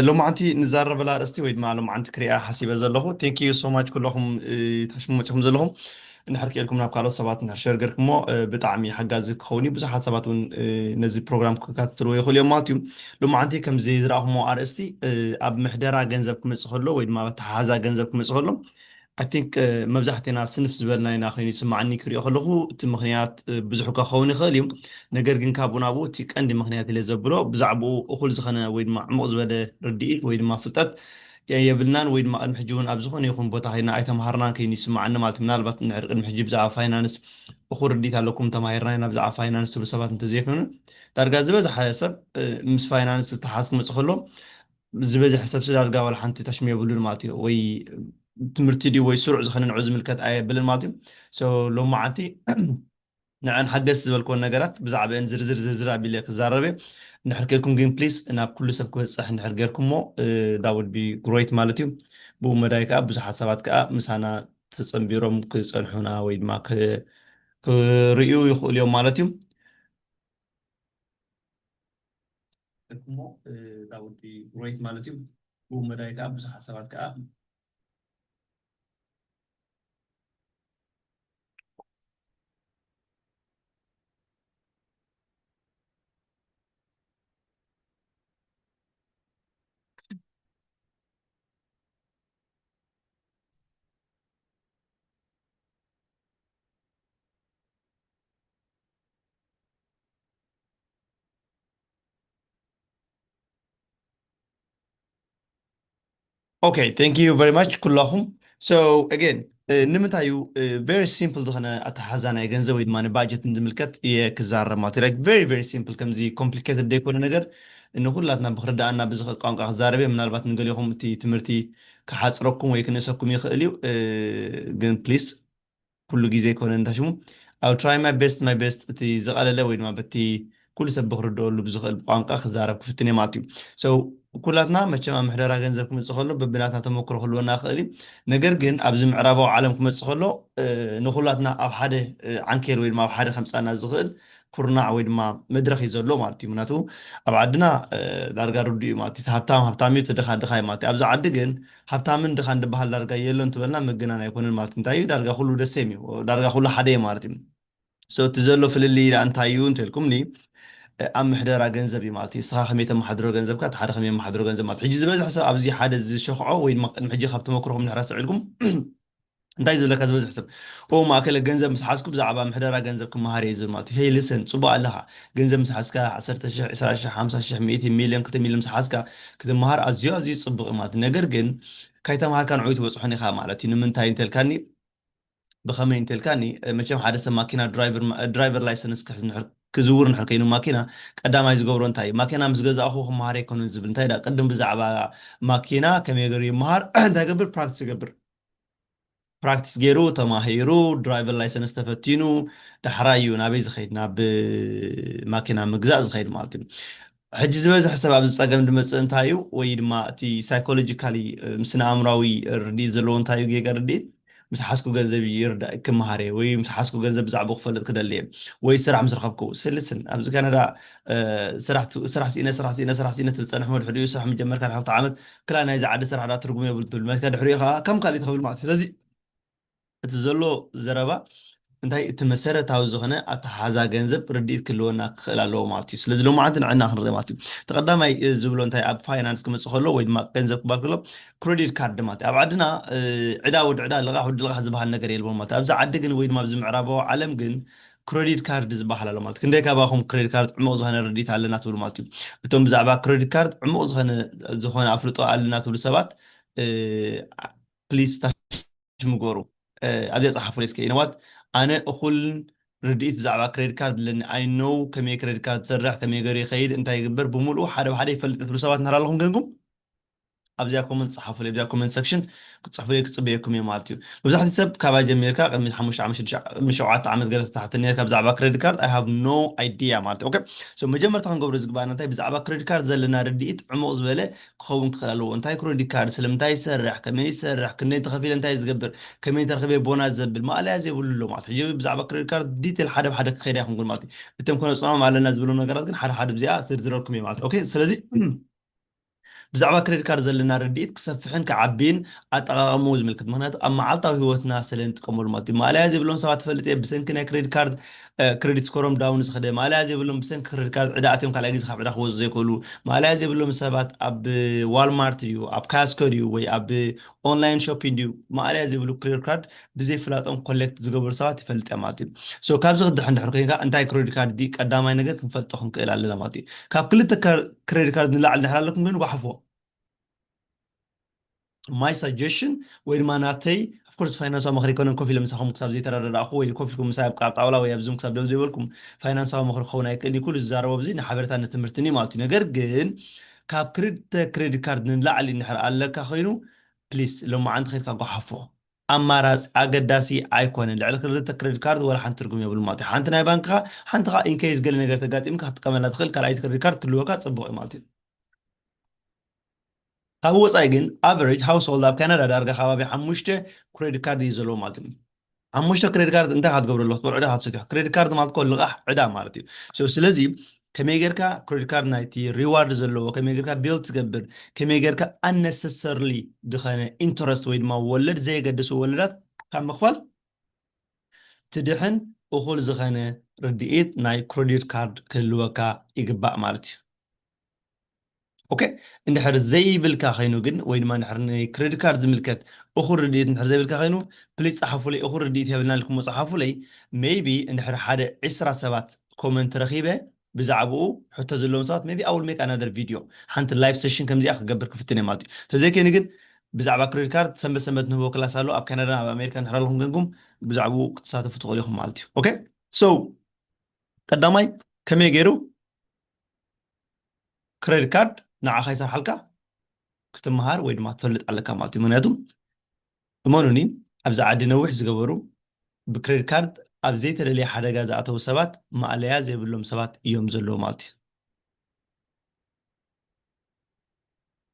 ሎማዓንቲ ንዛረበላ ኣርእስቲ ወይ ድማ ሎማዓንቲ ክሪኣ ሓሲበ ዘለኹ። Thank you so much ኩለኹም ታሽሙ መፂኹም ዘለኹም። እንድሕር ክእልኩም ናብ ካልኦት ሰባት እንድሕር ሸር ገርኩሞ ብጣዕሚ ሓጋዚ ክኸውን እዩ። ብዙሓት ሰባት እውን ነዚ ፕሮግራም ክከታተልዎ ይኽእሉ እዮም ማለት እዩ። ሎማዓንቲ ከምዚ ዝረኣኹሞ ኣርእስቲ ኣብ ምሕደራ ገንዘብ ክመፅእ ከሎ ወይ ድማ ኣተሓሓዛ ገንዘብ ክመፅእ ከሎ I think መብዛሕትና ስንፍ ዝበልና ኢና ኮይኑ ይስማዓኒ ክሪኦ ከለኹ። እቲ ምኽንያት ብዙሕ እኳ ክኸውን ይኽእል እዩ፣ ነገር ግን ካብኡ ናብኡ እቲ ቀንዲ ምኽንያት ኢለ ዘብሎ ብዛዕባኡ እኹል ዝኾነ ወይ ድማ ዕሙቕ ዝበለ ርድኢት ወይ ድማ ፍልጠት የብልናን ወይ ድማ ቅድሚ ሕጂ እውን ኣብ ዝኾነ ይኹን ቦታ ከይድና ኣይተምሃርናን ኮይኑ ይስማዓኒ ማለት እዩ። ምናልባት እንድሕር ቅድሚ ሕጂ ብዛዕባ ፋይናንስ እኹል ርድኢት ኣለኩም፣ ተማሂርና ኢና ብዛዕባ ፋይናንስ ትብሉ ሰባት እንተዘይኮይኑ፣ ዳርጋ ዝበዝሐ ሰብ ምስ ፋይናንስ ዝተሓዝ ክመፅእ ከሎ ዝበዝሐ ሰብሲ ዳርጋ ዋላ ሓንቲ ተሽሙ የብሉን ማለት እዩ። ወይ ትምህርቲ ድዩ ወይ ስሩዕ ዝኾነ ንዑ ዝምልከት ኣየብልን ማለት እዩ። So ሎማዓንቲ ንዐን ሓገስ ዝበልክወን ነገራት ብዛዕባአን ዝርዝር ዝርዝር ኣቢለ ክዛረብ እየ። እንድሕር ክእልኩም ግን ፕሊስ ናብ ኩሉ ሰብ ክበፅሕ እንድሕር ጌርኩሞ that would be great ማለት እዩ። ብኡ መዳይ ከዓ ብዙሓት ሰባት ከዓ ምሳና ተፀንቢሮም ክፀንሑና ወይ ድማ ክርእዩ ይኽእሉ እዮም ማለት እዩ። እሞ that would be great ማለት እዩ። ብኡ መዳይ ከዓ ብዙሓት ሰባት ከዓ Okay, thank you very much ኩላኹም። So again ንምንታይ እዩ very simple ዝኾነ ኣተሓዛ ናይ ገንዘብ ወይ ድማ ንባጀት ንዝምልከት እየ ክዛረብ ማለት እዩ። Very very simple፣ ከምዚ complicated ዘይኮነ ነገር ንኩላትና ብክርዳኣና ብዝኽእል ቋንቋ ክዛረብ እየ። ምናልባት ንገሊኹም እቲ ትምህርቲ ክሓፅረኩም ወይ ክንእሰኩም ይኽእል እዩ፣ ግን ፕሊስ ኩሉ ግዜ ይኮነ እንታሽሙ I'll try my best my best። እቲ ዝቐለለ ወይ ድማ በቲ ኩሉ ሰብ ብክርድኦሉ ብዝኽእል ቋንቋ ክዛረብ ክፍትን እየ ማለት እዩ። So ኩላትና መቸም ኣብ ምሕደራ ገንዘብ ክመፅእ ከሎ በብናትና ተመክሮ ክህልወና ይኽእል እዩ። ነገር ግን ኣብዚ ምዕራባዊ ዓለም ክመፅእ ከሎ ንኩላትና ኣብ ሓደ ዓንኬል ወይ ድማ ኣብ ሓደ ከምፃና ዝኽእል ኩርናዕ ወይ ድማ መድረኽ እዩ ዘሎ ማለት እዩ። ምክንያቱ ኣብ ዓድና ዳርጋ ርዱ እዩ ማለት እዩ። ሃብታም ሃብታም እዩ፣ ድኻ ድኻ እዩ ማለት እዩ። ኣብዚ ዓዲ ግን ሃብታምን ድኻን ዝበሃል ዳርጋ የሎ እንትበልና ምግናን ኣይኮነን ማለት እዩ። እንታይ እዩ ዳርጋ ኩሉ ደሴም እዩ፣ ዳርጋ ኩሉ ሓደ እዩ ማለት እዩ። So እቲ ዘሎ ፍልልይ ዳ እንታይ እዩ እንተልኩምኒ ኣብ ምሕደራ ገንዘብ እዩ ማለት እዩ። ንስኻ ከመይ ተመሓድሮ ገንዘብካ፣ እቲ ሓደ ከመይ የመሓድሮ ገንዘብ ማለት እዩ። ሕጂ ዝበዝሕ ሰብ ኣብዚ ሓደ ዝሸኽዖ ወይ ድማ ቅድሚ ሕጂ ካብ ተመክሮኹም ንሕረስዕ ኢልኩም እንታይ ዝብለካ ዝበዝሕ ሰብ ኦ ማእከለ ገንዘብ ምስ ሓዝኩ ብዛዕባ ምሕደራ ገንዘብ ክመሃር እየ ዝብል ማለት እዩ። Hey listen፣ ፅቡቅ ኣለኻ። ገንዘብ ምስ ሓዝካ ዓሰርተ ሽሕ፣ ዕስራ ሽሕ፣ ሓምሳ ሽሕ፣ ሚእቲ ሚልዮን፣ ክልተ ሚልዮን ምስ ሓዝካ ክትመሃር ኣዝዩ ኣዝዩ ፅቡቅ እዩ ማለት እዩ። ነገር ግን ካይተምሃርካ ንዑ ትበፅሖን ኢኻ ማለት እዩ። ንምንታይ እንተልካኒ ብኸመይ እንተልካኒ መቸም ሓደ ሰብ ማኪና ድራይቨር ላይሰንስ ክሕዝ ክዝውር ንሕር ከይኑ ማኪና ቀዳማይ ዝገብሮ እንታይ እዩ? ማኪና ምስ ገዛእኹ ክመሃር ኣይኮነን ዝብል እንታይ ዳ ቅድም ብዛዕባ ማኪና ከመይ ገሩ ይመሃር እንታይ ገብር ፕራክቲስ ይገብር ፕራክቲስ ገይሩ ተማሂሩ ድራይቨር ላይሰንስ ተፈቲኑ ዳሕራይ እዩ ናበይ ዝኸይድ ናብ ማኪና ምግዛእ ዝኸይድ ማለት እዩ። ሕጂ ዝበዝሕ ሰብ ኣብዚ ፀገም ዝመፅእ እንታይ እዩ ወይ ድማ እቲ ሳይኮሎጂካሊ ምስነ ኣእምራዊ ርድኢት ዘለዎ እንታይ እዩ ጌጋ ርድኢት ምስ ሓዝኩ ገንዘብ ይርዳእ ክመሃር እየ ወይ ምስ ሓዝኩ ገንዘብ ብዛዕባ ክፈልጥ ክደሊ እየ ወይ ስራሕ ምስ ረኸብኩ ስልስን ኣብዚ ካናዳ ስራሕ ስራሕ ስኢነ ስራሕ ስኢነ ስራሕ ስኢነ ትብል ፀንሕ መድሕሪኡ ስራሕ ምጀመርካ ድሓልቲ ዓመት ክላ ናይዚ ዓዲ ስራሕ ዳ ትርጉም የብሉ ትብል መትካ ድሕሪኡ ከዓ ከም ካልእ ትኸብል ማለት እዩ ስለዚ እቲ ዘሎ ዘረባ እንታይ እቲ መሰረታዊ ዝኾነ ኣተሓዛ ገንዘብ ርድኢት ክህልወና ክኽእል ኣለዎ ማለት እዩ ስለዚ ሎማዓንቲ ንዕና ክንርኢ ማለት እዩ ተቐዳማይ ዝብሎ እንታይ ኣብ ፋይናንስ ክመፅእ ከሎ ወይ ድማ ገንዘብ ክባል ከሎ ክሬዲት ካርድ ማለት እዩ ኣብ ዓድና ዕዳ ወዲ ዕዳ ልቓሕ ወዲ ልቓሕ ዝበሃል ነገር የልቦን ማለት ኣብዚ ዓዲ ግን ወይ ድማ ኣብዚ ምዕራባዊ ዓለም ግን ክሬዲት ካርድ ዝበሃል ኣሎ ማለት ክንደይ ካባኹም ክሬዲት ካርድ ዕሙቕ ዝኾነ ርድኢት ኣለና ትብሉ ማለት እዩ እቶም ብዛዕባ ክሬዲት ካርድ ዕሙቕ ዝኾነ ዝኾነ ኣፍልጦ ኣለና ትብሉ ሰባት ፕሊስ ሽምጎሩ ኣብዚኣ ፀሓፉ እስከ ኢነዋት ኣነ እኹል ርድኢት ብዛዕባ ክሬዲት ካርድ ኣለኒ ኣይ ኖው ከመይ ክሬዲት ካርድ ዝሰርሕ ከመይ ገሩ ይኸይድ እንታይ ይግበር ብምሉኡ ሓደ ብሓደ ይፈልጥ ትብሉ ሰባት እንድሕር ኣለኹም ገንኩም ኣብዚኣ ኮመንት ፀሓፉ ኣብዚኣ ኮመንት ሰክሽን ክትፅሕፉ ክፅበየኩም እየ ማለት እዩ መብዛሕትኡ ሰብ ካባይ ጀሚርካ ቅድሚ ሓሙሽተ ዓመት ሽዱሽተ ቅድሚ ሸውዓተ ዓመት ገለ ተታሕተኒ ካብ ብዛዕባ ክሬዲት ካርድ I have no idea ማለት እዩ okay so መጀመርታ ክንገብሮ ዝግባኣና እንታይ ብዛዕባ ክሬዲት ካርድ ዘለና ርድኢት ዕሙቕ ዝበለ ክኸውን ክኽእል ኣለዎ እንታይ ክሬዲት ካርድ ስለምንታይ ይሰርሕ ከመይ ይሰርሕ ክንደይ እንተኸፊለ እንታይ ዝገብር ከመይ እንተረኸበ ቦናስ ዘብል ማእለያ ዘይብሉ ኣሎ ማለት ሕጂ ብዛዕባ ክሬዲት ካርድ ዲቴል ሓደ ብሓደ ክኸይድ ኣይኮንኩን ማለት እዩ እቶም ከነፅኖም ኣለና ዝብሉ ነገራት ግን ሓደ ሓደ ብዚኣ ዝርዝረልኩም እየ ማለት okay ስለዚ ብዛዕባ ክሬዲት ካርድ ዘለና ርድኢት ክሰፍሕን ክዓብይን ኣጠቓቐምኡ ዝምልከት፣ ምክንያቱ ኣብ መዓልታዊ ህይወትና ስለ ንጥቀመሉ ማለት እዩ። ማእለያ ዘይብሎም ሰባት ትፈልጥ እየ፣ ብሰንኪ ናይ ክሬዲት ካርድ ክሬዲት ስኮሮም ዳውን ዝኸደ፣ ማእለያ ዘይብሎም ብሰንኪ ክሬዲት ካርድ ዕዳ ኣትዮም ካልኣይ ግዜ ካብ ዕዳ ክወፁ ዘይክእሉ፣ ማእለያ ዘይብሎም ሰባት ኣብ ዋልማርት ድዩ ኣብ ካስኮ ድዩ ወይ ኣብ ኦንላይን ሾፒንግ ድዩ ማእለያ ዘይብሉ ክሬዲት ካርድ ብዘይ ፍላጦም ኮሌክት ዝገበሩ ሰባት ይፈልጥ እየ ማለት እዩ። ሶ ካብዚ ክድሕ እንድሕር ኮይንካ እንታይ ክሬዲት ካርድ ዲ ቀዳማይ ነገር ክንፈልጦ ክንክእል ኣለና ማለት እዩ። ካብ ክልተ ክሬዲት ካርድ ንላዕሊ እንድሕር ኣለኩም ግን ጓሓፍዎ። My suggestion ወይ ድማ ናተይ፣ of course ፋይናንሳዊ ምኽሪ ኣይኮነን፣ ኮፍ ኢለ ምሳኹም ክሳብ ዘይተረዳዳእኹ ወይ ኮፍ ኢልኩም ምሳይ ኣብ ጣውላ ወይ ኣብ ዙም ክሳብ ደው ዘይበልኩም ፋይናንሳዊ ምኽሪ ክኸውን ኣይክእል እዩ። ኩሉ ዝዛረቦ ብዚ ንሓበሬታ ንትምህርትን እዩ ማለት እዩ። ነገር ግን ካብ ክልተ ክሬዲት ካርድ ንላዕሊ እንድሕር ኣለካ ኮይኑ ፕሊስ ሎማዓንቲ ከድካ ጓሓፎ። ኣማራፂ ኣገዳሲ ኣይኮነን። ልዕሊ ክልተ ክሬዲት ካርድ ወላ ሓንቲ ትርጉም የብሉ ማለት እዩ። ሓንቲ ናይ ባንክኻ፣ ሓንቲ ከዓ ኢንኬይስ ገለ ነገር ተጋጢምካ ክትጥቀመላ ትኽእል ካልኣይቲ ክሬዲት ካርድ ክልወካ ፅቡቅ እዩ ማለት እዩ። ካብ ወፃኢ ግን ኣቨሬጅ ሃውስሆልድ ኣብ ካናዳ ዳርጋ ከባቢ ሓሙሽተ ክሬዲት ካርድ እዩ ዘለዎ ማለት እዩ። ሓሙሽተ ክሬዲት ካርድ እንታይ ክትገብረሉ ክትበልዑ ዳ ክትሰትሑ? ክሬዲት ካርድ ማለት እኮ ልቓሕ ዕዳ ማለት እዩ። ስለዚ ከመይ ጌርካ ክሬዲት ካርድ ናይቲ ሪዋርድ ዘለዎ ከመይ ጌርካ ቢልድ ትገብር፣ ከመይ ጌርካ ኣነሰሰርሊ ዝኾነ ኢንተረስት ወይ ድማ ወለድ ዘየገደሱ ወለዳት ካብ ምኽፋል ትድሕን እኹል ዝኾነ ርድኢት ናይ ክሬዲት ካርድ ክህልወካ ይግባእ ማለት እዩ። ኦኬ፣ እንድሕር ዘይብልካ ኮይኑ ግን ወይ ድማ እንድሕር ንክሬዲት ካርድ ዝምልከት እኹል ርድኢት እንድሕር ዘይብልካ ኮይኑ ፕሊዝ ጸሓፉለይ። እኹል ርድኢት የብልና ኢልኩሞ ጸሓፉለይ። ሜይቢ እንድሕር ሓደ ዒስራ ሰባት ኮመንት ረኺበ ብዛዕባኡ ሕቶ ዘለዎም ሰባት ሜይቢ I will make another video፣ ሓንቲ ላይቭ ሴሽን ከምዚኣ ክገብር ክፍትን እየ ማለት እዩ። ተዘይኮይኑ ግን ብዛዕባ ክሬዲት ካርድ ሰንበት ሰንበት ንህቦ ክላስ ኣሎ ኣብ ካናዳን ኣብ ኣሜሪካ እንድሕር ኣለኹም ኮንኩም ብዛዕባኡ ክትሳተፉ ትኽእሉ ኢኹም ማለት እዩ። ኦኬ፣ ሶ ቀዳማይ ከመይ ገይሩ ክሬዲት ካርድ ንዓኻ ይሰርሓልካ ክትመሃር ወይ ድማ ትፈልጥ ኣለካ ማለት እዩ። ምክንያቱ እመኑኒ ኣብዚ ዓዲ ነዊሕ ዝገበሩ ብክሬዲት ካርድ ኣብ ዘይተደለየ ሓደጋ ዝኣተዉ ሰባት ማእለያ ዘይብሎም ሰባት እዮም ዘለዉ ማለት እዩ።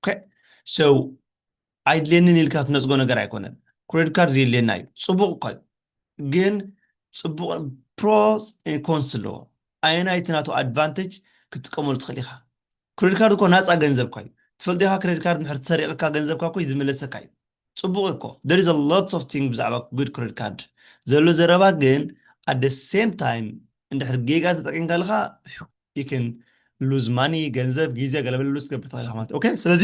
ኦኬ፣ ሶ ኣይድልየንን ኢልካ ትነፅጎ ነገር ኣይኮነን። ክሬዲት ካርድ የድልየና እዩ፣ ፅቡቕ እኳ እዩ፣ ግን ፅቡቕ ፕሮስ ኮንስ ኣለዎ። ኣየናይ እቲ ናቱ ኣድቫንቴጅ ክትጥቀመሉ ትኽእል ኢኻ? ክሬዲት ካርድ እኮ ናፃ ገንዘብ እኳ እዩ። ትፈልጥ ኢኻ፣ ክሬዲት ካርድ እንድሕር ተሰሪቕካ ገንዘብካ እኮ እዩ ዝምለሰካ እዩ። ፅቡቕ እኮ there is a lot of thing ብዛዕባ ጉድ ክሬዲት ካርድ ዘሎ ዘረባ፣ ግን at the same time እንድሕር ጌጋ ተጠቂምካ ኣለኻ you can lose money፣ ገንዘብ፣ ግዜ፣ ገለመለ ሉዝ ትገብር ትኽእል ኢኻ ማለት። ኦኬ፣ ስለዚ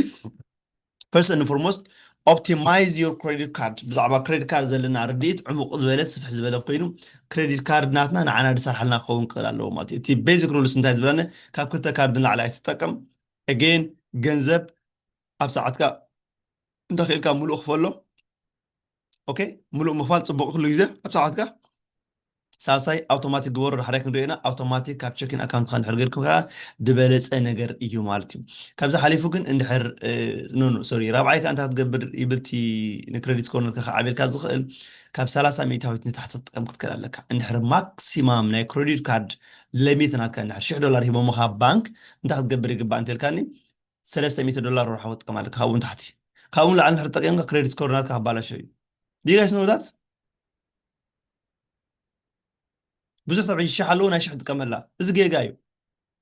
first and foremost optimize your credit card። ብዛዕባ ክሬዲት ካርድ ዘለና ርድኢት ዕሙቕ ዝበለ ስፍሕ ዝበለ ኮይኑ ክሬዲት ካርድ ናትና ንዓና ዝሰርሓልና ክኸውን ክኽእል ኣለዎ ማለት እዩ። እቲ ቤዚክ ሩልስ እንታይ ዝብለና ካብ ክልተ ካርድ ንላዕሊ ኣይትጠቀም። ኣጌን ገንዘብ ኣብ ሰዓትካ እንተኽኢልካ ሙሉእ ክፈሎ። ኦኬ፣ ሙሉእ ምኽፋል ፅቡቕ፣ ኩሉ ግዜ ኣብ ሰዓትካ። ሳልሳይ ኣውቶማቲክ ግበሩ፣ ዳሕራይ ክንሪኦ ኢና። ኣውቶማቲክ ካብ ቸኪን ኣካውንትካ እንድሕር ገይርኩም ከዓ ዝበለፀ ነገር እዩ ማለት እዩ። ካብዚ ሓሊፉ ግን እንድሕር ኖ ኖ ሶሪ ራብዓይ ከዓ እንታይ ክትገብር ይብልቲ ንክሬዲት ስኮር ነትካ ክዓብየልካ ዝኽእል ካብ ሰላሳ ሚእታዊት ንታሕቲ ክትጥቀም ክትክእል ኣለካ። እንድሕር ማክሲማም ናይ ክሬዲት ካርድ ለሚት ናትካ እንድሕር ሽሕ ዶላር ሂቦምኻ ባንክ እንታይ ክትገብር ይግባእ እንተልካኒ ሰለስተ ሚእቲ ዶላር ወርሓዊ ትጥቀም ኣለካ። ካብኡ ንታሕቲ ካብኡ ንላዕሊ እንድሕር ተጠቂምካ ክሬዲት ስኮር ናትካ ክባላሸው እዩ። Do you guys know that? ብዙሕ ሰብ ሕጂ ሽሕ ኣለዎ ናይ ሽሕ ትጥቀመላ። እዚ ጌጋ እዩ።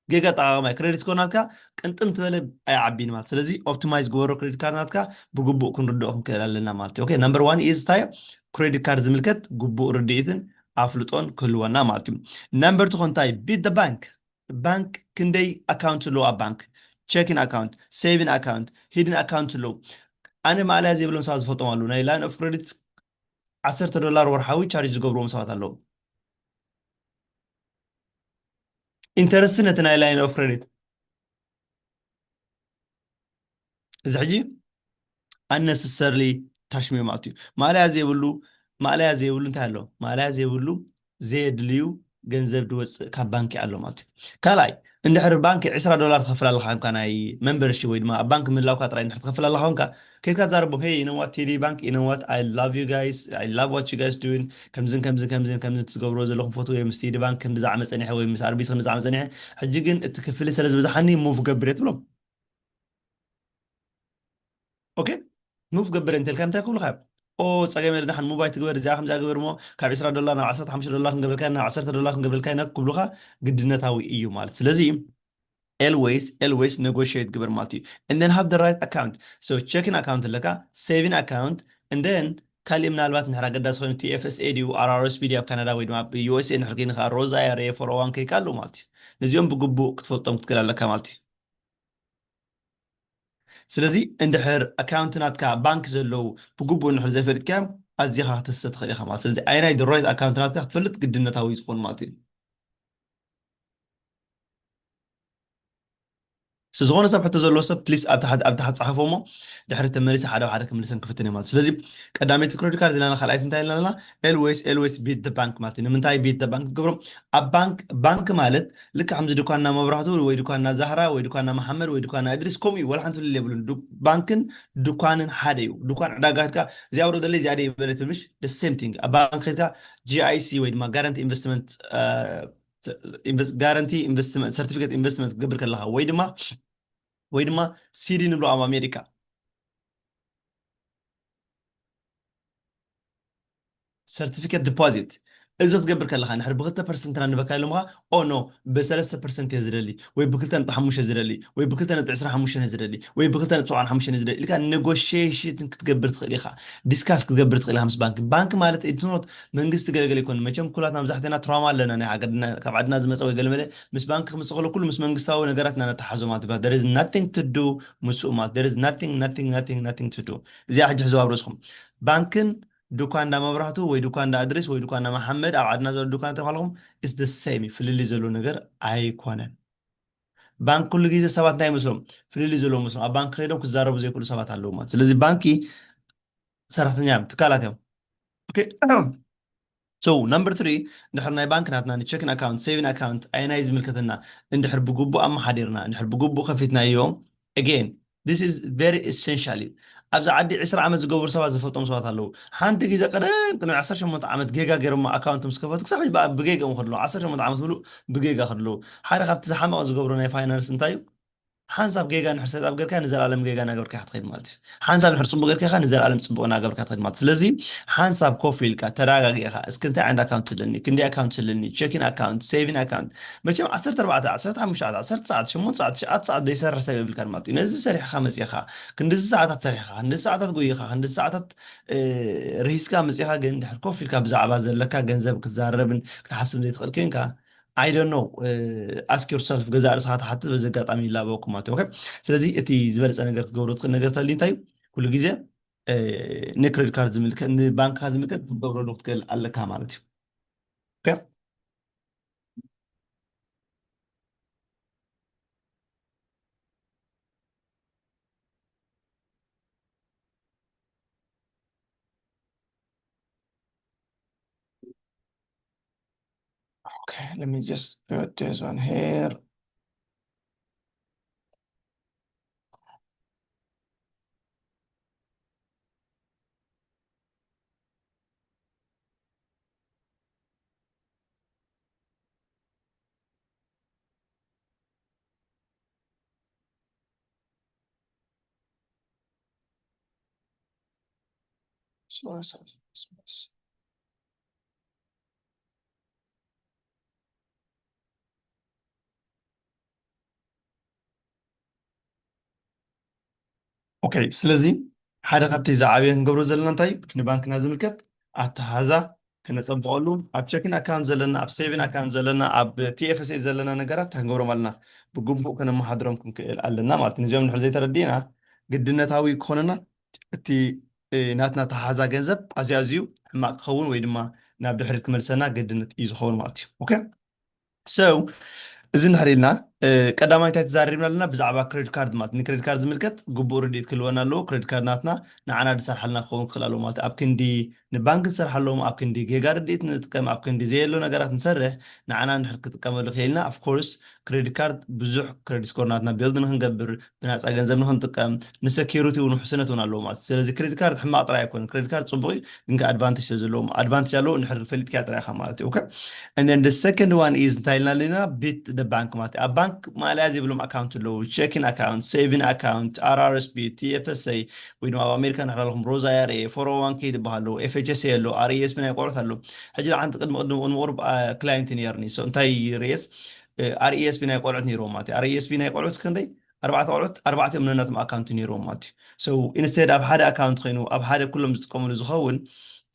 ጌጋ ኣጠቓቕማ እዩ። ክሬዲት ስኮር ናትካ ቅንጥም ትበለ ኣይዓቢን ማለት። ስለዚ ኦፕቲማይዝ ግበሮ ክሬዲት ካርድ ናትካ ብግቡእ ክንርድኦ ክንክእል ኣለና ማለት እዩ። ኦኬ፣ ነምበር ዋን ኢዝ እንታይ ክሬዲት ካርድ ዝምልከት ግቡእ ርድኢትን ኣፍልጦን ክህልወና ማለት እዩ። ነምበር ቱ እንታይ ቢት ባንክ ባንክ ክንደይ ኣካውንት ኣለዎ ኣብ ባንክ ቸኪን ኣካውንት ሴቪን ኣካውንት ሂድን ኣካውንት ኣለዉ። ኣነ ማእለያ ዘይብሎም ሰባት ዝፈልጦም ኣለዉ። ናይ ላይን ኦፍ ክሬዲት ዓሰርተ ዶላር ወርሓዊ ቻርጅ ዝገብርዎም ሰባት ኣለዉ። ኢንተረስት ነቲ ናይ ላይን ኦፍ ክሬዲት እዚ ሕጂ ኣነሰሰርሊ ታሽሚዮ ማለት እዩ። ማእለያ ዘይብሉ ማእለያ ዘይብሉ እንታይ ኣሎ? ማእለያ ዘይብሉ ዘየድልዩ ገንዘብ ዝወፅእ ካብ ባንኪ ኣሎ ማለት እዩ። ካልኣይ እንድሕር ባንኪ ዕስራ ዶላር ትኸፍል ኣለኻ ኮንካ ናይ መንበርሺፕ ወይ ድማ ኣብ ባንኪ ምህላውካ ጥራይ እንድሕር ትኸፍል ኣለኻ ኮንካ ከይድካ ትዛረቦም hey you know what ቴዲ ባንክ you know what I love you guys I love what you guys doing ከምዝን ከምዝን ከምዝን ከምዝን ትገብርዎ ዘለኹም ፈትዎ ምስ ቴዲ ባንክ ክንዲ ዝዓመ ፀኒሐ ወይ ምስ ኣርቢሲ ክንዲ ዝዓመ ፀኒሐ ሕጂ ግን እቲ ክፍሊ ስለ ዝበዝሓኒ ሙቭ ገብር እየ ትብሎም። ኦኬ ሙቭ ገብር እንተልካ እንታይ ክብሉካ እዮም? ኦ ፀገም የለ ደሓን ሙቭ ኣይትግበር እዚኣ ከምዚኣ ግበር እሞ ካብ ዕስራ ዶላር ናብ ዓሰርተ ሓሙሽተ ዶላር ክንገብረልካ ኢና ናብ ዓሰርተ ዶላር ክንገብረልካ ኢና ክብሉካ ግድነታዊ እዩ ማለት ስለዚ always always negotiate ግበር ማለት እዩ። And then have the right account. So checking account ኣለካ፣ saving account, and then ካልእ ምናልባት ንሕር ኣገዳሲ ኮይኑ T F S A ድዩ R R S P ድዩ ኣብ ካናዳ ወይ ድማ ኣብ U S A ንሕር ከይንኻ Roth I R A four oh one K ኣለዉ ማለት እዩ። ነዚኦም ብግቡእ ክትፈልጦም ክትክእል ኣለካ ማለት እዩ። ስለዚ እንድሕር ኣካውንት ናትካ ባንክ ዘለዉ ብግቡእ እንድሕር ዘይፈሊጥካዮም ኣዚኻ ክትስተ ትኽእል ኢኻ ማለት። ስለዚ ኣየናይ the right ኣካውንት ናትካ ክትፈልጥ ግድነታዊ እዩ ዝኾን ማለት እዩ። ስለዝኾነ ሰብ ሕቶ ዘለዎ ሰብ ፕሊስ ኣብ ታሕቲ ኣብ ታሕቲ ጻሕፎ እሞ ድሕሪ ተመሊሰ ሓደ ሓደ ክምልሰን ክፍትን እየ ማለት። ስለዚ ቀዳመይቲ ክሬዲት ካርድ ኢላና ካልኣይቲ እንታይ ኢላና? Always always beat the bank ማለት እዩ። ንምንታይ beat the bank ትገብሮም? ኣብ ባንክ ባንክ ማለት ልክዕ ከምዚ ድኳንና መብራህቱ ወይ ድኳንና ዛህራ ወይ ድኳንና መሓመድ ወይ ድኳንና እድሪስ ከምኡ እዩ። ወላ ሓንቲ ፍልል የብሉን። ዱ- ባንክን ድኳንን ሓደ እዩ። ድኳን ዕዳጋ ከድካ እዚኣ ውረደለይ እዚኣ ደይ በለት ምሽ the same thing። ኣብ ባንክ ከድካ G I C ወይ ድማ ጋራንቲ ኢንቨስትመንት ጋራንቲ ኢንቨስትመንት ሰርቲፊኬት ኢንቨስትመንት ክትገብር ከለኻ ወይ ድማ ወይ ድማ ሲዲ ንብሎ ኣብ ኣሜሪካ ሰርቲፊኬት ዲፖዚት እዚ ክትገብር ከለኻ ንድሕር ብክልተ ፐርሰንትና ንበካ ኢሎምኻ ኦ ኖ ብሰለስተ ፐርሰንት እየ ዝደሊ ወይ ብክልተ ነጥቢ ሓሙሽተ ዝደሊ ወይ ብክልተ ነጥቢ ዕስራ ሓሙሽተ እየ ዝደሊ ወይ ብክልተ ነጥቢ ሰብዓን ሓሙሽተ እየ ዝደሊ ኢልካ ኔጎሽሽን ክትገብር ትኽእል ኢኻ። ዲስካስ ክትገብር ትኽእል ኢኻ ምስ ባንክ። ባንክ ማለት ኢትኖት መንግስቲ ገለገለ ይኮን። መቸም ኩላትና መብዛሕትና ትራማ ኣለና ናይ ሃገርና ካብ ዓድና ዝመፀ ወይ ገለመለ ምስ ባንክ ክምፅእ ከሎ ኩሉ ምስ መንግስታዊ ነገራት ኢና ነተሓዞ ማለት ይባሃል። There is nothing to do ምስኡ ማለት there is nothing nothing nothing nothing to do። እዚኣ ሕጂ ሕዝዋ ኣብ ርእስኹም። ባንክን ዱኳ እንዳ መብራህቱ ወይ ዱኳ እንዳ እድሪስ ወይ ዱኳ እንዳ መሓመድ ኣብ ዓድና ዘሎ ዱኳ ተባልኹም is the same እዩ። ፍልልይ ዘሎ ነገር ኣይኮነን። ባንክ ኩሉ ግዜ ሰባት እንታይ ይመስሎም? ፍልልይ ዘለዎ መስሎም ኣብ ባንክ ከይዶም ክዛረቡ ዘይክእሉ ሰባት ኣለዉ ማለት። ስለዚ ባንኪ ሰራሕተኛ እዮም፣ ትካላት እዮም። Okay. So number three እንድሕር ናይ ባንክ ናትና ንቸኪን ኣካውንት ሴቪን ኣካውንት ኣየናይ ዝምልከተና እንድሕር ብግቡእ ኣመሓዲርና እንድሕር ብግቡእ ከፊትናዮ again this is very essential እዩ። ኣብዚ ዓዲ ዕስራ ዓመት ዝገበሩ ሰባት ዝፈልጦም ሰባት ኣለዉ። ሓንቲ ግዜ ቀደም ቅድሚ ዓሰርተ ሸሞንተ ዓመት ጌጋ ገይሮሞ ኣካውንቶም ዝከፈቱ ክሳብ ሕጂ ብኣ ብጌጋ እዮም ከድለዉ። ዓሰርተ ሸሞንተ ዓመት ሙሉእ ብጌጋ ከድለዉ። ሓደ ካብቲ ዝሓመቐ ዝገብሮ ናይ ፋይናንስ እንታይ እዩ? ሓንሳብ ጌጋ እንድሕር ሰይጣን ጌርካ ንዘለኣለም ጌጋ እናገበርካ ኢኻ ትኸይድ ማለት እዩ። ሓንሳብ እንድሕር ፅቡቕ ጌርካ ኢኻ ንዘለኣለም ፅቡቕ እናገበርካ ትኸይድ ማለት እዩ። ስለዚ ሓንሳብ ኮፍ ኢልካ ተረጋጊእካ እስኪ እንታይ ዓይነት ኣካውንት ኣለኒ፣ ክንደይ ኣካውንት ኣለኒ፣ ቸኪን ኣካውንት፣ ሴቪን ኣካውንት፣ መቸም ዓሰርተ ኣርባዕተ ዓሰርተ ሓሙሽተ ዓሰርተ ሰዓት ሸሞንተ ሰዓት ትሽዓተ ሰዓት ዘይሰርሕ ሰብ የብልካን ማለት እዩ። ነዚ ሰሪሕካ መፂኻ ክንድዚ ሰዓታት ሰሪሕካ ክንድዚ ሰዓታት ጎይኻ ክንድዚ ሰዓታት ርሂስካ መፂኻ ግን ድሕር ኮፍ ኢልካ ብዛዕባ ዘለካ ገንዘብ ክትዛረብን ክትሓስብ ዘይትኽእል ኮንካ I don't know ask yourself ገዛ ርእስኻ ትሓትት በዚ ኣጋጣሚ ይላበወኩም ማለት እዩ። ስለዚ እቲ ዝበለፀ ነገር ክትገብሮ ትኽእል ነገር ተሊ እንታይ እዩ? ኩሉ ግዜ ንክሬዲት ካርድ ዝምልከት ንባንክካ ዝምልከት ክትገብረሉ ክትክእል ኣለካ ማለት እዩ። Okay, let me just put this one here. Source of business. Okay, ስለዚ ሓደ ካብቲ ዝዓበየ ክንገብሮ ዘለና እንታይ እዩ? እቲ ንባንክና ዝምልከት ኣተሓዛ ክነፀብቐሉ ኣብ ቸኪን ኣካውንት ዘለና ኣብ ሴቪን ኣካውንት ዘለና ኣብ T F S A ዘለና ነገራት ክንገብሮም ኣለና። ብግቡእ ከነመሓድሮም ክንክእል ኣለና ማለት እዩ። ነዚኦም ንድሕር ዘይተረዲእና ግድነታዊ ክኾነና እቲ ናትና ተሓዛ ገንዘብ ኣዝዩ ኣዝዩ ሕማቕ ክኸውን ወይ ድማ ናብ ድሕሪት ክመልሰና ግድነት እዩ ዝኸውን ማለት እዩ። Okay? So እዚ እንድሕር ኢልና ቀዳማይ እንታይ ተዛሪብና ኣለና? ብዛዕባ ክሬዲት ካርድ ማለት ንክሬዲት ካርድ ዝምልከት ግቡእ ርድኢት ክህልወና ኣለዎ። ክሬዲት ካርድ ናትና ንዓና ዝሰርሓልና ክኸውን ክኽእል ኣለዎ ማለት ኣብ ክንዲ ንባንክ ንሰርሓሎም ኣብ ክንዲ ጌጋ ርድኢት ንጥቀም ኣብ ክንዲ ዘየሎ ነገራት ንሰርሕ ንዓና እንድሕር ክጥቀመሉ ክኢልና of course ክሬዲት ካርድ ብዙሕ ክሬዲት ስኮር ናትና ቢልድ ንክንገብር ብናፃ ገንዘብ ንክንጥቀም ንሰኪሪቲ እውን ውሕስነት እውን ኣለዎ ማለት እዩ። ስለዚ ክሬዲት ካርድ ሕማቕ ጥራይ ኣይኮነን። ክሬዲት ካርድ ፅቡቕ እዩ ግን ከ ኣድቫንቴጅ ስለ ዘለዎ ኣድቫንቴጅ ኣለዎ እንድሕር ፈሊጥካ ጥራይ ኢኻ ማለት እዩ። Okay? And then the second one is እንታይ ኢልና ኣለና? Beat the bank ማለት እዩ። ኣብ ባንክ ማለያ ዘይብሎም ኣካውንት ኣለዉ። ቸኪን ኣካውንት፣ ሴቪን ኣካውንት፣ R R S P፣ T F S A ወይ ድማ ኣብ ኣሜሪካ ንሕር ኣለኹም Roth I R A፣ four oh one K ዝበሃሉ ኣለዉ፣ F H S A ኣሎ፣ R E S P ናይ ቆልዑት ኣሎ። ሕጂ ሓንቲ ቅድሚ ቅድሚ ቅድሚ ቁሩብ ክላይንት ነይርኒ እንታይ ርኤስ RESP ናይ ቆልዑት ነይርዎም ማለት እዩ። RESP ናይ ቆልዑት ክንደይ? ኣርባዕተ ቆልዑት፣ ኣርባዕቲኦም ነናቶም ኣካውንቲ ነይርዎም ማለት እዩ። So instead ኣብ ሓደ ኣካውንት ኮይኑ ኣብ ሓደ ኩሎም ዝጥቀምሉ ዝኸውን፣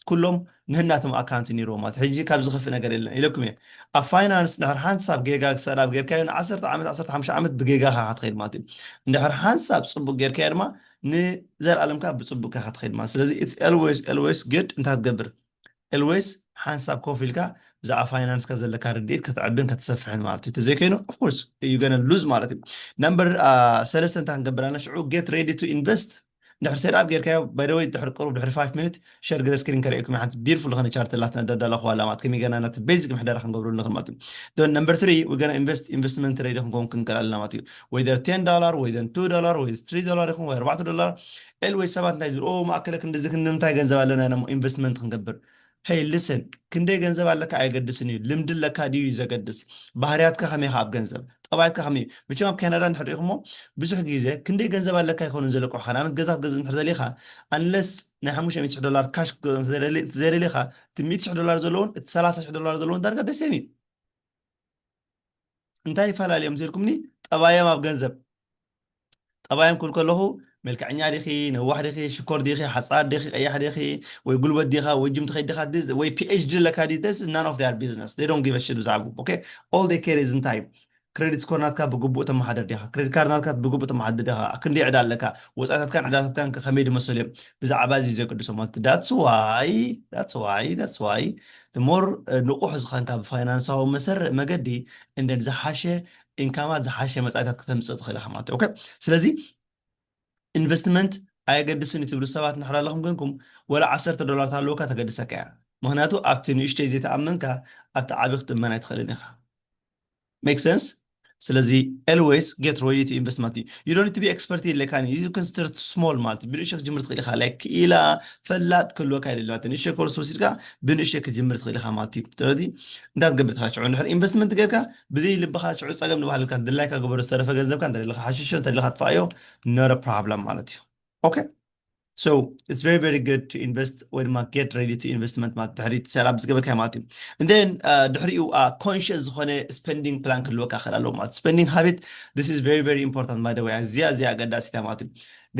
ኩሎም ነናቶም ኣካውንቲ ነይርዎም ማለት እዩ። ሕጂ ካብ ዝኸፍእ ነገር የለን ኢለኩም እየ። ኣብ ፋይናንስ ድሕር ሓንሳብ ጌጋ ክሳብ ጌርካዮ ንዓሰርተ ዓመት፣ ዓሰርተ ሓሙሽተ ዓመት ብጌጋ ኢኻ ክትኸይድ ማለት እዩ። እንድሕር ሓንሳብ ጽቡቅ ጌርካዮ ድማ ንዘለኣለምካ ብጽቡቅ ኢኻ ክትኸይድ ማለት። ስለዚ it's always always good እንታይ ትገብር? Always ሓንሳብ ኮፍ ኢልካ ብዛዕባ ፋይናንስካ ዘለካ ርድኢት ከተዕብን ከተሰፍሕን ማለት እዩ። ተዘይኮይኑ of course you gonna lose ማለት እዩ። ነምበር ሰለስተ እንታይ ክንገብር ኣለና? ሽዑ get ready to invest። ድሕሪ set up ጌርካዮ፣ by the way፣ ድሕሪ ቅሩብ ድሕሪ five minute share ገለ ስክሪን ከርእየኩም እየ። ሓንቲ beautiful ዝኾነ ቻርት ኣላትና፣ ዳዳላ ኹዋላ ማለት ከመይ ገና ናቲ ቤዚክ ምሕደራ ክንገብረሉ ንኽእል ማለት እዩ። Then number three we gonna invest፣ ኢንቨስትመንት ሬዲ ክንከውን ክንክእል ኣለና ማለት እዩ። Whether ten dollar whether two dollar whether three dollar ይኹን ወይ ኣርባዕተ ዶላር፣ always ሰባት እንታይ ዝብል፣ ኦ ማእከለ ክንድዚ ክንዲ ምንታይ ገንዘብ ኣለና ኢና እሞ ኢንቨስትመንት ክንገብር? Hey listen፣ ክንደይ ገንዘብ ኣለካ ኣየገድስን እዩ። ልምዲ ኣለካ ድዩ እዩ ዘገድስ። ባህርያትካ ከመይ ኢኻ ኣብ ገንዘብ፣ ጠባያትካ ከመይ እዩ። መቸም ኣብ ካናዳ እንድሕር ርኢኹሞ ብዙሕ ግዜ ክንደይ ገንዘብ ኣለካ ኣይኮኑን ዘለቅሑኻ። ንኣብነት ገዛ ክትገዝእ እንድሕር ደሊኻ፣ unless ናይ ሓሙሽተ ሚእቲ ሽሕ ዶላር ካሽ ክትገዝእ እንተዘይደሊኻ፣ እቲ ሚእቲ ሽሕ ዶላር ዘለዎን እቲ ሰላሳ ሽሕ ዶላር ዘለዎን ዳርጋ ደሴም እዩ። እንታይ ይፈላለዮም ተልኩምኒ? ጠባዮም ኣብ ገንዘብ። ጠባዮም ክብል ከለኹ፣ መልክዐኛ ዲኺ፣ ነዋሕ ዲኺ፣ ሽኮር ዲኺ፣ ሓጻር ዲኺ፣ ቀያሕ ዲኺ፣ ወይ ጉልበት ዲኻ፣ ወይ ጅም ትኸይድ ዲኻ፣ this- ወይ PhD ኣለካ ድዩ? This is none of their business. They don't give a shit ብዛዕባኡ። Okay? All they care is እንታይ? ክሬዲት ስኮር ናትካ ብግቡእ ተመሓደር ዲኻ? ክሬዲት ካርድ ናትካ ብግቡእ ተመሓደር ዲኻ? ክንደይ ዕዳ ኣለካ? ወጻኢታትካን ዕዳታትካን ከ ከመይ ድመሰሉ እዮም? ብዛዕባ እዚ ዘገድሶም ማለት እዩ። That's why that's why that's why the more ንቑሕ ዝኾንካ ብፋይናንሳዊ መሰር መገዲ፣ and then ዝሓሸ ኢንካማት፣ ዝሓሸ መጻኢታት ክተምጽእ ትኽእል ኢኻ ማለት እዩ። Okay? ስለዚ ኢንቨስትመንት ኣየገድስን እዩ ትብሉ ሰባት እንድሕር ኣለኹም ኮይንኩም፣ ወላ ዓሰርተ ዶላር ታለወካ ተገድሰካ እያ። ምኽንያቱ ኣብቲ ንእሽተይ ዘይተኣመንካ ኣብቲ ዓቢ ክትእመን ኣይትኽእልን ኢኻ። Make sense? ስለዚ always get ready to invest ማለት እዩ። You don't need to be expert የድልየካን እዩ። You can start small ማለት እዩ። ብንእሽተይ ክትጅምር ትኽእል ኢኻ። Like ክኢላ፣ ፈላጥ ክህልወካ የድሊ ማለት እዩ። ንእሽተይ ኮርስ ወሲድካ ብንእሽተይ ክትጅምር ትኽእል ኢኻ ማለት እዩ። ስለዚ እንታይ ክትገብር ትኽእል? ሽዑ እንድሕር ኢንቨስትመንት ጌርካ ብዘይ ልብኻ ሽዑ ጸገም ዝበሃል የብልካን። ድላይካ ግበሮ፣ ዝተረፈ ገንዘብካ እንተ ደለኻ ሓሽሾ፣ እንተ ደለኻ ጥፋኣዮ፣ not a problem ማለት እዩ። Okay? So it's very very good to invest ወይ ድማ get ready to investment ማለት ድሕሪ set up ዝገበርካዮ ማለት እዩ። And then ድሕሪኡ conscious ዝኾነ spending plan ክህልወካ ክእል ኣለዎ ማለት እዩ። Spending habit, this is very very important by the way። ኣዝያ ኣዝያ ኣገዳሲት እያ ማለት እዩ።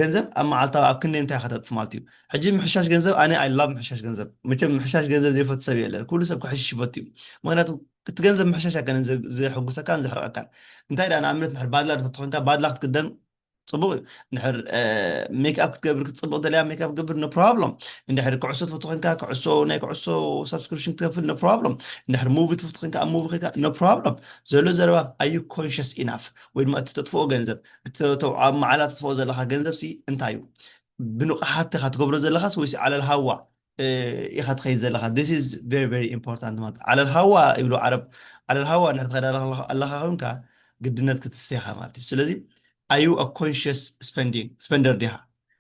ገንዘብ ኣብ መዓልታዊ ኣብ ክንደይ እንታይ ከተጥፍ ማለት እዩ። ሕጂ ምሕሻሽ ገንዘብ፣ ኣነ I love ምሕሻሽ ገንዘብ። መቸም ምሕሻሽ ገንዘብ ዘይፈቱ ሰብ የለን። ኩሉ ሰብ ክሕሽሽ ይፈቱ እዩ። ምኽንያቱ እቲ ገንዘብ ምሕሻሽ ኣይኮነን ዘ- ዘሕጉሰካን ዘሕርቐካን። እንታይ ደኣ ንኣብነት እንድሕር ባድላ ትፈቱ ኮይንካ ባድላ ክትክደን ጽቡቕ እዩ። እንድሕር ሜክኣፕ ክትገብር ክትጽብቕ ደልያ ሜክኣፕ ክትገብር no problem። እንድሕር ኩዕሶ ትፈቱ ኮይንካ ኩዕሶ ናይ ኩዕሶ ሳብስክሪፕሽን ክትከፍል no problem። እንድሕር ሙቪ ትፈቱ ኮይንካ ኣብ ሙቪ ኮይንካ no problem። ዘሎ ዘረባ are you conscious enough ወይ ድማ እቲ ተጥፍኦ ገንዘብ እቲ ተው- ኣብ መዓላ ተጥፍኦ ዘለኻ ገንዘብ ሲ እንታይ እዩ? ብንቕሓት ኢኻ ትገብሮ ዘለኻስ ወይስ ዓለል ሃዋ ኢኻ ትኸይድ ዘለኻ? This is very very important ማለት ዓለል ሃዋ ይብሉ ዓረብ። ዓለል ሃዋ እንድሕር ትኸይድ ኣለኻ ኣለኻ ኮይንካ ግድነት ክትስቴኻ ማለት እዩ። ስለዚ are you a conscious spending spender ዲኻ?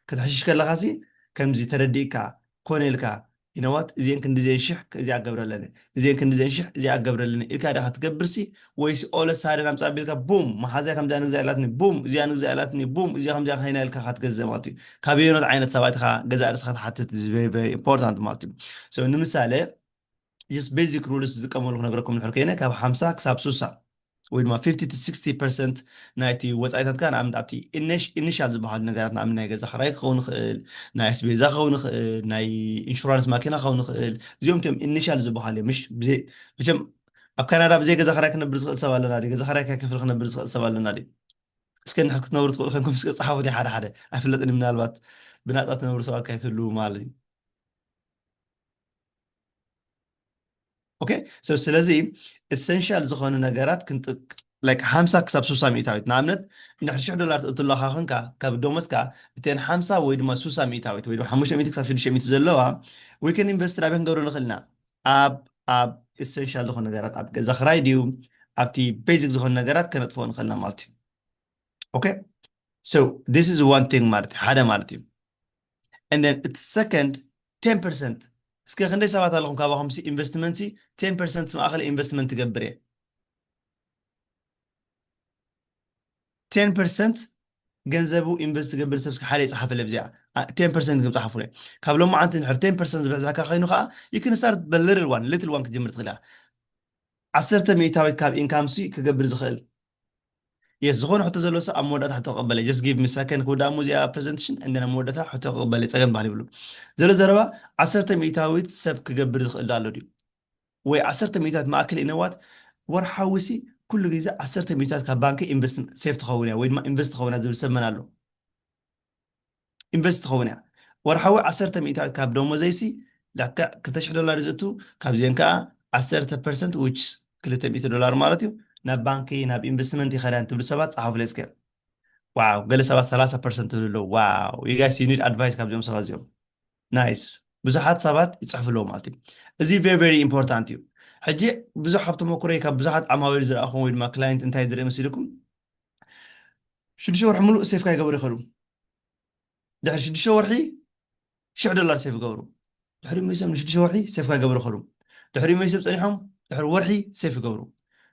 ክትሕሽሽ ከለኻ ሲ ከምዚ ተረዲእካ ኮነ ኢልካ you know what እዚአን ክንዲ እዚአን ሽሕ እዚኣ ክገብረለኒ እዚአን ክንዲ እዚአን ሽሕ እዚኣ ክገብረለኒ ኢልካ ዲኻ ትገብር ሲ ወይስ all of a sudden ኣምጻ ቢልካ ቡም መሓዛይ ከምዚኣ ንግዛ ኢላትኒ ቡም እዚኣ ንግዛ ኢላትኒ ቡም እዚኣ ከምዚኣ ከይና ኢልካ ክትገዝእ ማለት እዩ። ካብ የኖት ዓይነት ሰባት ኢኻ ገዛ ርእስኻ ትሓትት is very very important ማለት እዩ። So ንምሳሌ just basic rules ዝጥቀመሉ ክነግረኩም ንሕር ከይነ ካብ ሓምሳ ክሳብ ሱሳ ወይ ድማ fifty to sixty percent ናይቲ ወፃኢታትካ ንኣብነት ኣብቲ ኢኒሻል ዝበሃሉ ነገራት ንኣብነት ናይ ገዛ ክራይ ክኸውን ይኽእል ናይ ኣስቤዛ ክኸውን ይኽእል ናይ ኢንሹራንስ ማኪና ክኸውን ይኽእል እዚኦም ቶም ኢኒሻል ዝበሃሉ እዮም ምሽ ብዘይ- መቸም ኣብ ካናዳ ብዘይ ገዛ ክራይ ክነብር ዝኽእል ሰብ ኣለና ድዩ ገዛ ክራይ ከይከፍል ክነብር ዝኽእል ሰብ ኣለና ድዩ እስከ ንድሕር ክትነብሩ ትኽእሉ ኮይንኩም እስከ ፀሓፉ ድዩ ሓደ ሓደ ኣይፍለጥን ምናልባት ብናፃ ትነብሩ ሰባት ከይትህልዉ ማለት እዩ okay so ስለዚ essential ዝኾኑ ነገራት ክንጥቅ like ሓምሳ ክሳብ ሱሳ ሚእታዊት ንኣብነት እንድሕር ሽሕ ዶላር ትእትለኻ ኮንካ ካብ ደሞዝካ እተን ሓምሳ ወይ ድማ ሱሳ ሚእታዊት ወይ ድማ ሓሙሽተ ሚእቲ ክሳብ ሽዱሽተ ሚእቲ ዘለዋ we can invest ኣበይ ክንገብሮ ንኽእል ኢና ኣብ ኣብ essential ዝኾኑ ነገራት ኣብ ገዛ ክራይ ድዩ ኣብቲ basic ዝኾኑ ነገራት ከነጥፍኦ ንኽእልና ማለት እዩ okay so this is one thing ማለት እዩ ሓደ ማለት እዩ and then እቲ second ten percent እስከ ክንደይ ሰባት ኣለኹም ካባኹም ሲ ኢንቨስትመንት ሲ ten percent ማእኸል ኢንቨስትመንት ትገብር እየ ten percent ገንዘቡ ኢንቨስት ዝገብር ሰብ እስከ ሓደ ይፅሓፈለ ብዚኣ ten percent ከም ፀሓፉለ ካብ ሎማዓንቲ ንድሕር ten percent ዝበዝሕካ ኮይኑ ከዓ you can start the little one little one ክትጅምር ትኽእል ኢኻ ዓሰርተ ሚእታዊት ካብ income ሲ ክገብር ዝኽእል? Yes፣ ዝኾነ ሕቶ ዘሎ ሰብ ኣብ መወዳእታ ሕቶ ክቕበል እየ። Just give me second ክውዳእ እሞ እዚኣ presentation፣ and then ኣብ መወዳእታ ሕቶ ክቕበል እየ፣ ጸገም በሃል ይብሉ። ዘሎ ዘረባ፣ ዓሰርተ ሚእታዊት ሰብ ክገብር ዝኽእል ዶ ኣሎ ድዩ? ወይ ዓሰርተ ሚእታዊት ማእከል ኢነዋት ወርሓዊ ሲ ኩሉ ግዜ ዓሰርተ ሚእታዊት ካብ ባንክ ኢንቨስት ሴፍ ትኸውን እያ፣ ወይ ድማ ኢንቨስት ትኸውን እያ ዝብል ሰብ መን ኣሎ? ኢንቨስት ትኸውን እያ። ወርሓዊ ዓሰርተ ሚእታዊት ካብ ደሞዘይሲ ልክዕ ክልተ ሽሕ ዶላር እዩ ዝእቱ፣ ካብዚአን ከዓ ዓሰርተ ፐርሰንት፣ which ክልተ ሚእቲ ዶላር ማለት እዩ፣ ናብ ባንኪ፣ ናብ ኢንቨስትመንት ይኸዳን ትብሉ ሰባት ጸሓፉለይ እስከ። ዋው፣ ገለ ሰባት ሰላሳ ፐርሰንት ትብሉ ኣለዉ። ዋው፣ you guys, you need advice ካብዚኦም ሰባት እዚኦም። ናይስ። ብዙሓት ሰባት ይጽሕፉ ኣለዉ ማለት እዩ። እዚ very very important እዩ። ሕጂ ብዙሕ ካብ ተመኩሮይ፣ ካብ ብዙሓት ዓማዊል ዝረኣኹም ወይ ድማ ክላይንት እንታይ ዝርኢ መሲልኩም፣ ሽዱሽተ ወርሒ ሙሉእ ሴፍ ካይገብሩ ይኸዱ። ድሕሪ ሽዱሽተ ወርሒ ሽሕ ዶላር ሴፍ ይገብሩ። ድሕሪ መይሶም ንሽዱሽተ ወርሒ ሴፍ ካይገብሩ ይኸዱ። ድሕሪ መይሶም ጸኒሖም ድሕሪ ወርሒ ሴፍ ይገብሩ።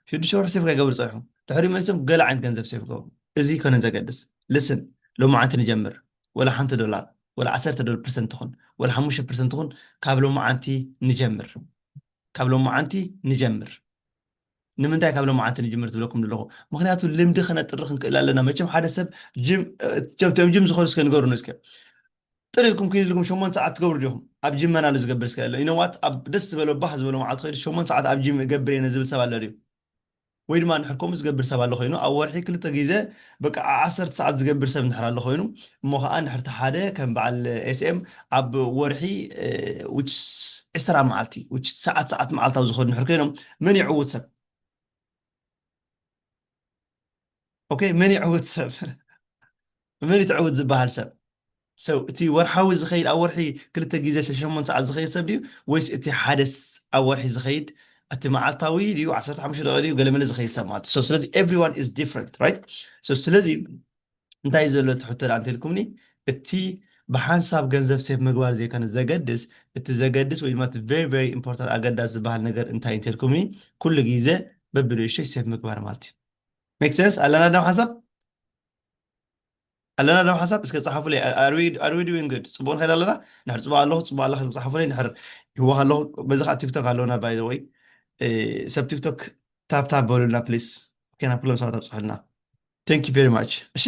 ሽዱሽተ ወርሒ ሴፍ ካይገብሩ ጸኒሖም ድሕሪ መይሶም ገለ ዓይነት ገንዘብ ሴፍ ይገብሩ። እዚ ይኮነ ዘገድስ። ልስን፣ ሎማዓንቲ ንጀምር። ወላ ሓንቲ ዶላር፣ ወላ ዓሰርተ ዶላር ፐርሰንት ትኹን፣ ወላ ሓሙሽተ ፐርሰንት ትኹን፣ ካብ ሎማዓንቲ ንጀምር። ካብ ሎማዓንቲ ንጀምር። ንምንታይ ካብ ሎማዓንቲ ንጅምር ትብለኩም ዘለኹ? ምኽንያቱ ልምዲ ከነጥሪ ክንክእል ኣለና። መቸም ሓደ ሰብ ጅም፣ እ፣ እቶም፣ እቶም ጅም ዝኾኑ እስከ ንገሩኒ እስከ። ጥር ኢልኩም ክይድ ኢልኩም ሸሞንተ ሰዓት ትገብሩ ዲኹም? ኣብ ጅም መን ኣሎ ዝገብር እስከ ኣሎ? You know what? ኣብ ደስ ዝበሎ ባህ ዝበሎ መዓልቲ ከይዱ ሸሞንተ ሰዓት ኣብ ጅም እገብር እየ ዝብል ሰብ ኣሎ ድዩ? ወይ ድማ እንድሕር ከምኡ ዝገብር ሰብ ኣሎ ኮይኑ፣ ኣብ ወርሒ ክልተ ግዜ በቃ ዓ-፣ ዓሰርተ ሰዓት ዝገብር ሰብ እንድሕር ኣሎ ኮይኑ፣ እሞ ኸዓ እንድሕር እቲ ሓደ ከም በዓል ኤስ ኤም ኣብ ወርሒ፣ እ፣ which is ዕስራ መዓልቲ፣ which is ሰዓት ሰዓት መዓልታዊ ዝኸዱ እንድሕር ኮይኖም፣ መን ይዕውት ሰብ? ኦኬ፣ መን ይዕውት ሰብ? መን ይትዕውት ዝበሃል ሰብ? So፣ እቲ ወርሓዊ ዝኸይድ፣ ኣብ ወርሒ ክልተ ግዜ ሸሞንተ ሰዓት ዝኸይድ ሰብ ድዩ? ወይስ እቲ ሓደ ስ-፣ ኣብ ወርሒ ዝኸይድ፣ እቲ መዓልታዊ ድዩ፣ ዓሰርተ ሓሙሽተ ደቂቕ ድዩ፣ ገለመለ ዝኸይድ ሰብ ማለት እዩ። So፣ ስለዚ everyone is different, right? So፣ ስለዚ እንታይ እዩ ዘሎ እቲ ሕቶ ደኣ እንተልኩምኒ፣ እቲ ብሓንሳብ ገንዘብ ሴፍ ምግባር ዘይኮነ ዘገድስ፣ እቲ ዘገድስ ወይ ድማ እቲ very very important ኣገዳሲ ዝበሃል ነገር እንታይ እንተልኩምኒ፣ ኩሉ ግዜ በብንእሽተይ ሴፍ ምግባር ማለት እዩ። Make sense? ኣለና ደም ሓንሳብ? ኣለና ደም ሓንሳብ? እስከ ጸሓፉለይ። Are we, are we doing good? ጽቡቕ ንኸይድ ኣለና? ንሕር ጽቡቕ ኣለኹ፣ ጽቡቕ ኣለኹ፣ ጸሓፉለይ። ንሕር ይህወኽ ኣለኹ። በዚ ኸዓ ቲክቶክ ኣለውና፣ by the way። እ፣ ሰብ ቲክቶክ ታፕ ታፕ በሉልና ፕሊስ። ኦኬ፣ ናብ ኩሎም ሰባት ኣብጽሑልና። Thank you very much። እሺ።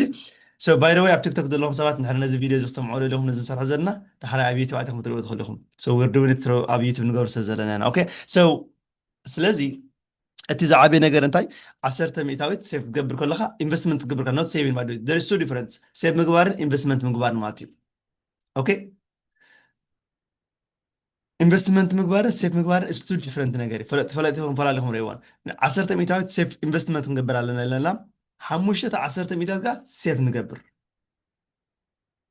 So, by the way፣ ኣብ ቲክቶክ ዘለኹም ሰባት እንድሕር ነዚ ቪድዮ እዚ ክሰምዑ ደሊኹም፣ ነዚ ንሰርሖ ዘለና፣ ዳሕራይ ኣብ ዩቱብ ኣቲኹም ክትሪእዎ ትኽእሉ ኢኹም። So, we're doing it through ኣብ ዩቱብ ንገብር ስለ ዘለና ኢና። ኦኬ። So፣ ስለዚ እቲ ዝዓበየ ነገር እንታይ? ዓሰርተ ሚእታዊት ሴፍ ክትገብር ከለኻ፣ ኢንቨስትመንት ክትገብር ከለኻ፣ not saving፣ by the way። There is two difference። ሴፍ ምግባርን ኢንቨስትመንት ምግባርን ማለት እዩ። ኦኬ? ኢንቨስትመንት ምግባርን ሴፍ ምግባርን is two different ነገር እዩ። ፈለጥ-፣ ፈለጥ ኢኹም፣ ፈላሊኹም ርእይዋን። ዓሰርተ ሚእታዊት ሴፍ ኢንቨስትመንት ክንገብር ኣለና ኢለና፣ ሓሙሽተ ዓሰርተ ሚእታዊት ከኣ ሴፍ ንገብር።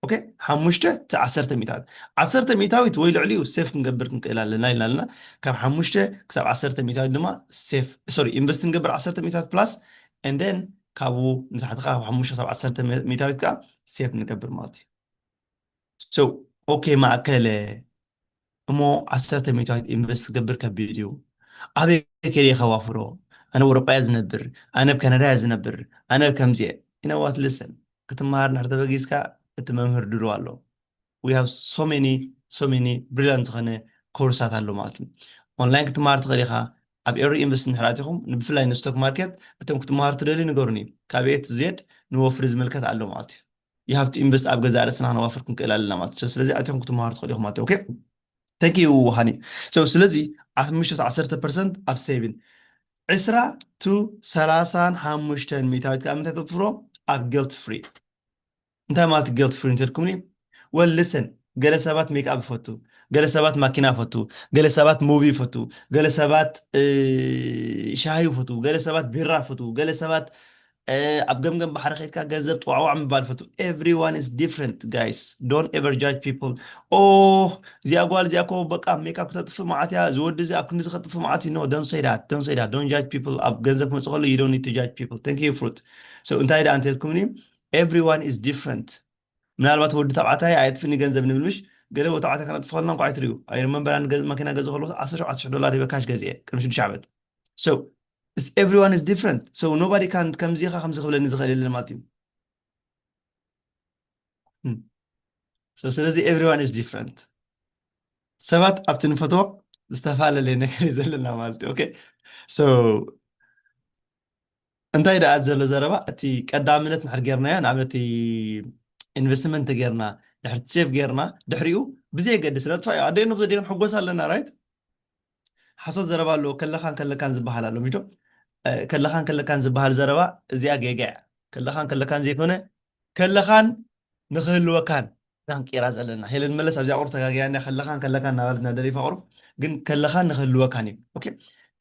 ኦኬ? ሓሙሽተ ዓሰርተ ሚእታዊት። ዓሰርተ ሚእታዊት ወይ ልዕሊኡ ሴፍ ክንገብር ክንክእል ኣለና ኢልና ኣለና። ካብ ሓሙሽተ ክሳብ ዓሰርተ ሚእታዊት ድማ ሴፍ፣ ሶሪ፣ ኢንቨስት ንገብር ዓሰርተ ሚእታዊት ፕላስ፣ and then ካብኡ ንታሕቲ ካብ ሓሙሽተ ክሳብ ዓሰርተ ሚእታዊት ከኣ ሴፍ ንገብር ማለት እዩ። So፣ ኦኬ፣ ማእከለ እሞ ዓሰርተ ሚእታዊት ኢንቨስት ክገብር ከቢድ እዩ። ኣበይ ከይደ ከዋፍሮ? ኣነ ኣብ ኣውሮጳ እየ ዝነብር፣ ኣነ ኣብ ካናዳ እየ ዝነብር፣ ኣነ ኣብ ከምዚ እየ። You know what? Listen፣ ክትመሃር እንድሕር ተበጊስካ እቲ መምህር ድሉው ኣሎ። We have so many, so many ብሪሊያንት ዝኾነ ኮርሳት ኣሎ ማለት እዩ። ኦንላይን ክትመሃር ትኽእል ኢኻ። ኣብ ኤሪ ኢንቨስት እንድሕር ኣቲኹም፣ ብፍላይ ንስቶክ ማርኬት፣ እቶም ክትመሃሩ ትደልዩ ንገሩኒ። ካብ ኤ ቱ ዜድ ንወፍሪ ዝምልከት ኣሎ ማለት እዩ። You have to invest፣ ኣብ ገዛእ ርእስና ክነዋፍር ክንክእል ኣለና ማለት እዩ። ስለዚ ኣቲኹም ክትመሃሩ ትኽእሉ ኢኹም ማለት እዩ። ኦኬ? Thank you ሃኒ። So፣ ስለዚ ሓሙሽተ ዓሰርተ ፐርሰንት ኣብ ሴቪን፣ ዕስራ to ሰላሳን ሓሙሽተን ሚእታዊት ከኣ ምንታይ ተጥፍሮ? ኣብ ጊልት ፍሪ። እንታይ ማለት ጊልት ፍሪ እንተልኩምኒ? Well, listen፣ ገለ ሰባት ሜክኣፕ ይፈቱ፣ ገለ ሰባት ማኪና ይፈቱ፣ ገለ ሰባት ሙቪ ይፈቱ፣ ገለ ሰባት፣ እ፣ ሻሂ ይፈቱ፣ ገለ ሰባት ቢራ ይፈቱ፣ ገለ ሰባት፣ እ፣ ኣብ ገምገም ባሕሪ ከይድካ ገንዘብ ጥዋዕዋዕ ምባል ይፈቱ። Everyone is different, guys. Don't ever judge people. ኦ፣ እዚኣ ጓል እዚኣ እኮ በቃ ሜክኣፕ ክተጥፍእ መዓት እያ፣ እዚ ወዲ እዚ ኣብ ክንዲ እዚ ከጥፍእ መዓት እዩ። No, don't say that. Don't say that. Don't judge people. ኣብ ገንዘብ ክመጽእ ከሎ፣ you don't need to judge people. Thank you፣ ፍሩት። So፣ እንታይ ደኣ እንተልኩምኒ? Everyone is different። ምናልባት ወዲ ተባዕታይ ኣየጥፍእን እዩ ገንዘብ ንብል ምሽ? ገለ ወዲ ተባዕታይ ከነጥፍእ ከለና እንኳዕ ኣይትርእዩ። I remember ኣነ ገ-፣ መኪና ገዝእ ከለኹ ዓሰርተ ሸውዓተ ሽሕ ዶላር ሂበ ካሽ ገዚኤ ቅድሚ ሽዱሽተ ዓመት። So, it's፣ everyone is different. So, nobody can ከምዚ ኢኻ ከምዚ ክብለኒ ዝኽእል የለን ማለት እዩ። Hmm. So፣ ስለዚ everyone is different። ሰባት ኣብቲ ንፈትዎ ዝተፈላለየ ነገር እዩ ዘለና ማለት እዩ። Okay, so እንታይ ደኣ ዘሎ ዘረባ? እቲ ቀዳምነት ንድሕር ጌርናዮ፣ ንኣብነት ኢንቨስትመንት ጌርና፣ ድሕሪ ሴቭ ጌርና፣ ድሕሪኡ ብዘየገድስ ነጥፋ እዩ። ኣደይ ንኽዲ ክንሕጎስ ኣለና፣ right? ሓሶት ዘረባ ኣሎ፣ ከለኻን ከለካን ዝበሃል ኣሎ፣ ምሽ ዶ? ከለኻን ከለካን ዝበሃል ዘረባ እዚኣ ጌጋ እያ። ከለኻን ከለካን ዘይኮነ፣ ከለኻን ንኽህልወካን ኢና ክንቅይራ ዘለና። ሄለን መለስ ኣብዚኣ ቁሩብ ተጋግያ፣ ከለኻን ከለካን እናበለት እናደለይፋ ቁሩብ፣ ግን ከለኻን ንኽህልወካን እዩ። Okay?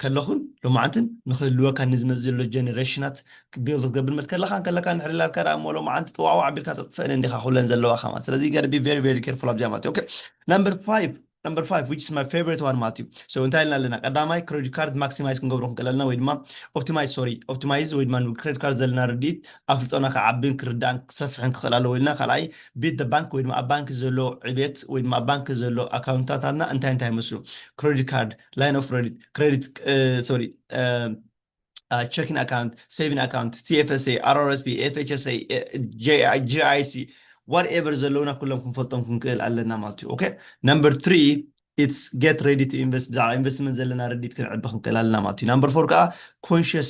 ከለኹን ሎማዓንትን ንኽህልወካን ንዝመጽእ ዘሎ ጀነሬሽናት ቢልድ ክትገብር መት ከለኻን ከለካን ንሕር ኢላልካ ደኣ እሞ ሎማዓንቲ ጥዋዕዋዕ ኣቢልካ ተጥፍአን እንዲኻ ኩለን ዘለዋኻ ማለት። ስለዚ you gotta be very, very careful ኣብዚኣ ማለት እዩ። Okay? Number five, number five, which is my favorite one ማለት እዩ። So እንታይ ኢልና ኣለና? ቀዳማይ፣ credit card maximize ክንገብሮ ክንክእል ኣለና፣ ወይ ድማ optimize, sorry, optimize ወይ ድማ credit card ዘለና ርድኢት ኣፍልጦና ክዓብን ክርዳእን ክሰፍሕን ክኽእል ኣለዎ ኢልና። ካልኣይ፣ beat the bank ወይ ድማ ኣብ ባንክ ዘሎ ዕቤት ወይ ድማ ኣብ ባንክ ዘሎ ኣካውንታታትና እንታይ እንታይ ይመስሉ? Credit card, line of credit, credit, sorry, checking account, saving account, T F S A, R R S P, F H S A, G I C, whatever ዘለውና ኩሎም ክንፈልጦም ክንክእል ኣለና ማለት እዩ። Okay? Number three, it's get ready to invest። ብዛዕባ ኢንቨስትመንት ዘለና ርድኢት ክንዕቢ ክንክእል ኣለና ማለት እዩ። Number four ከዓ conscious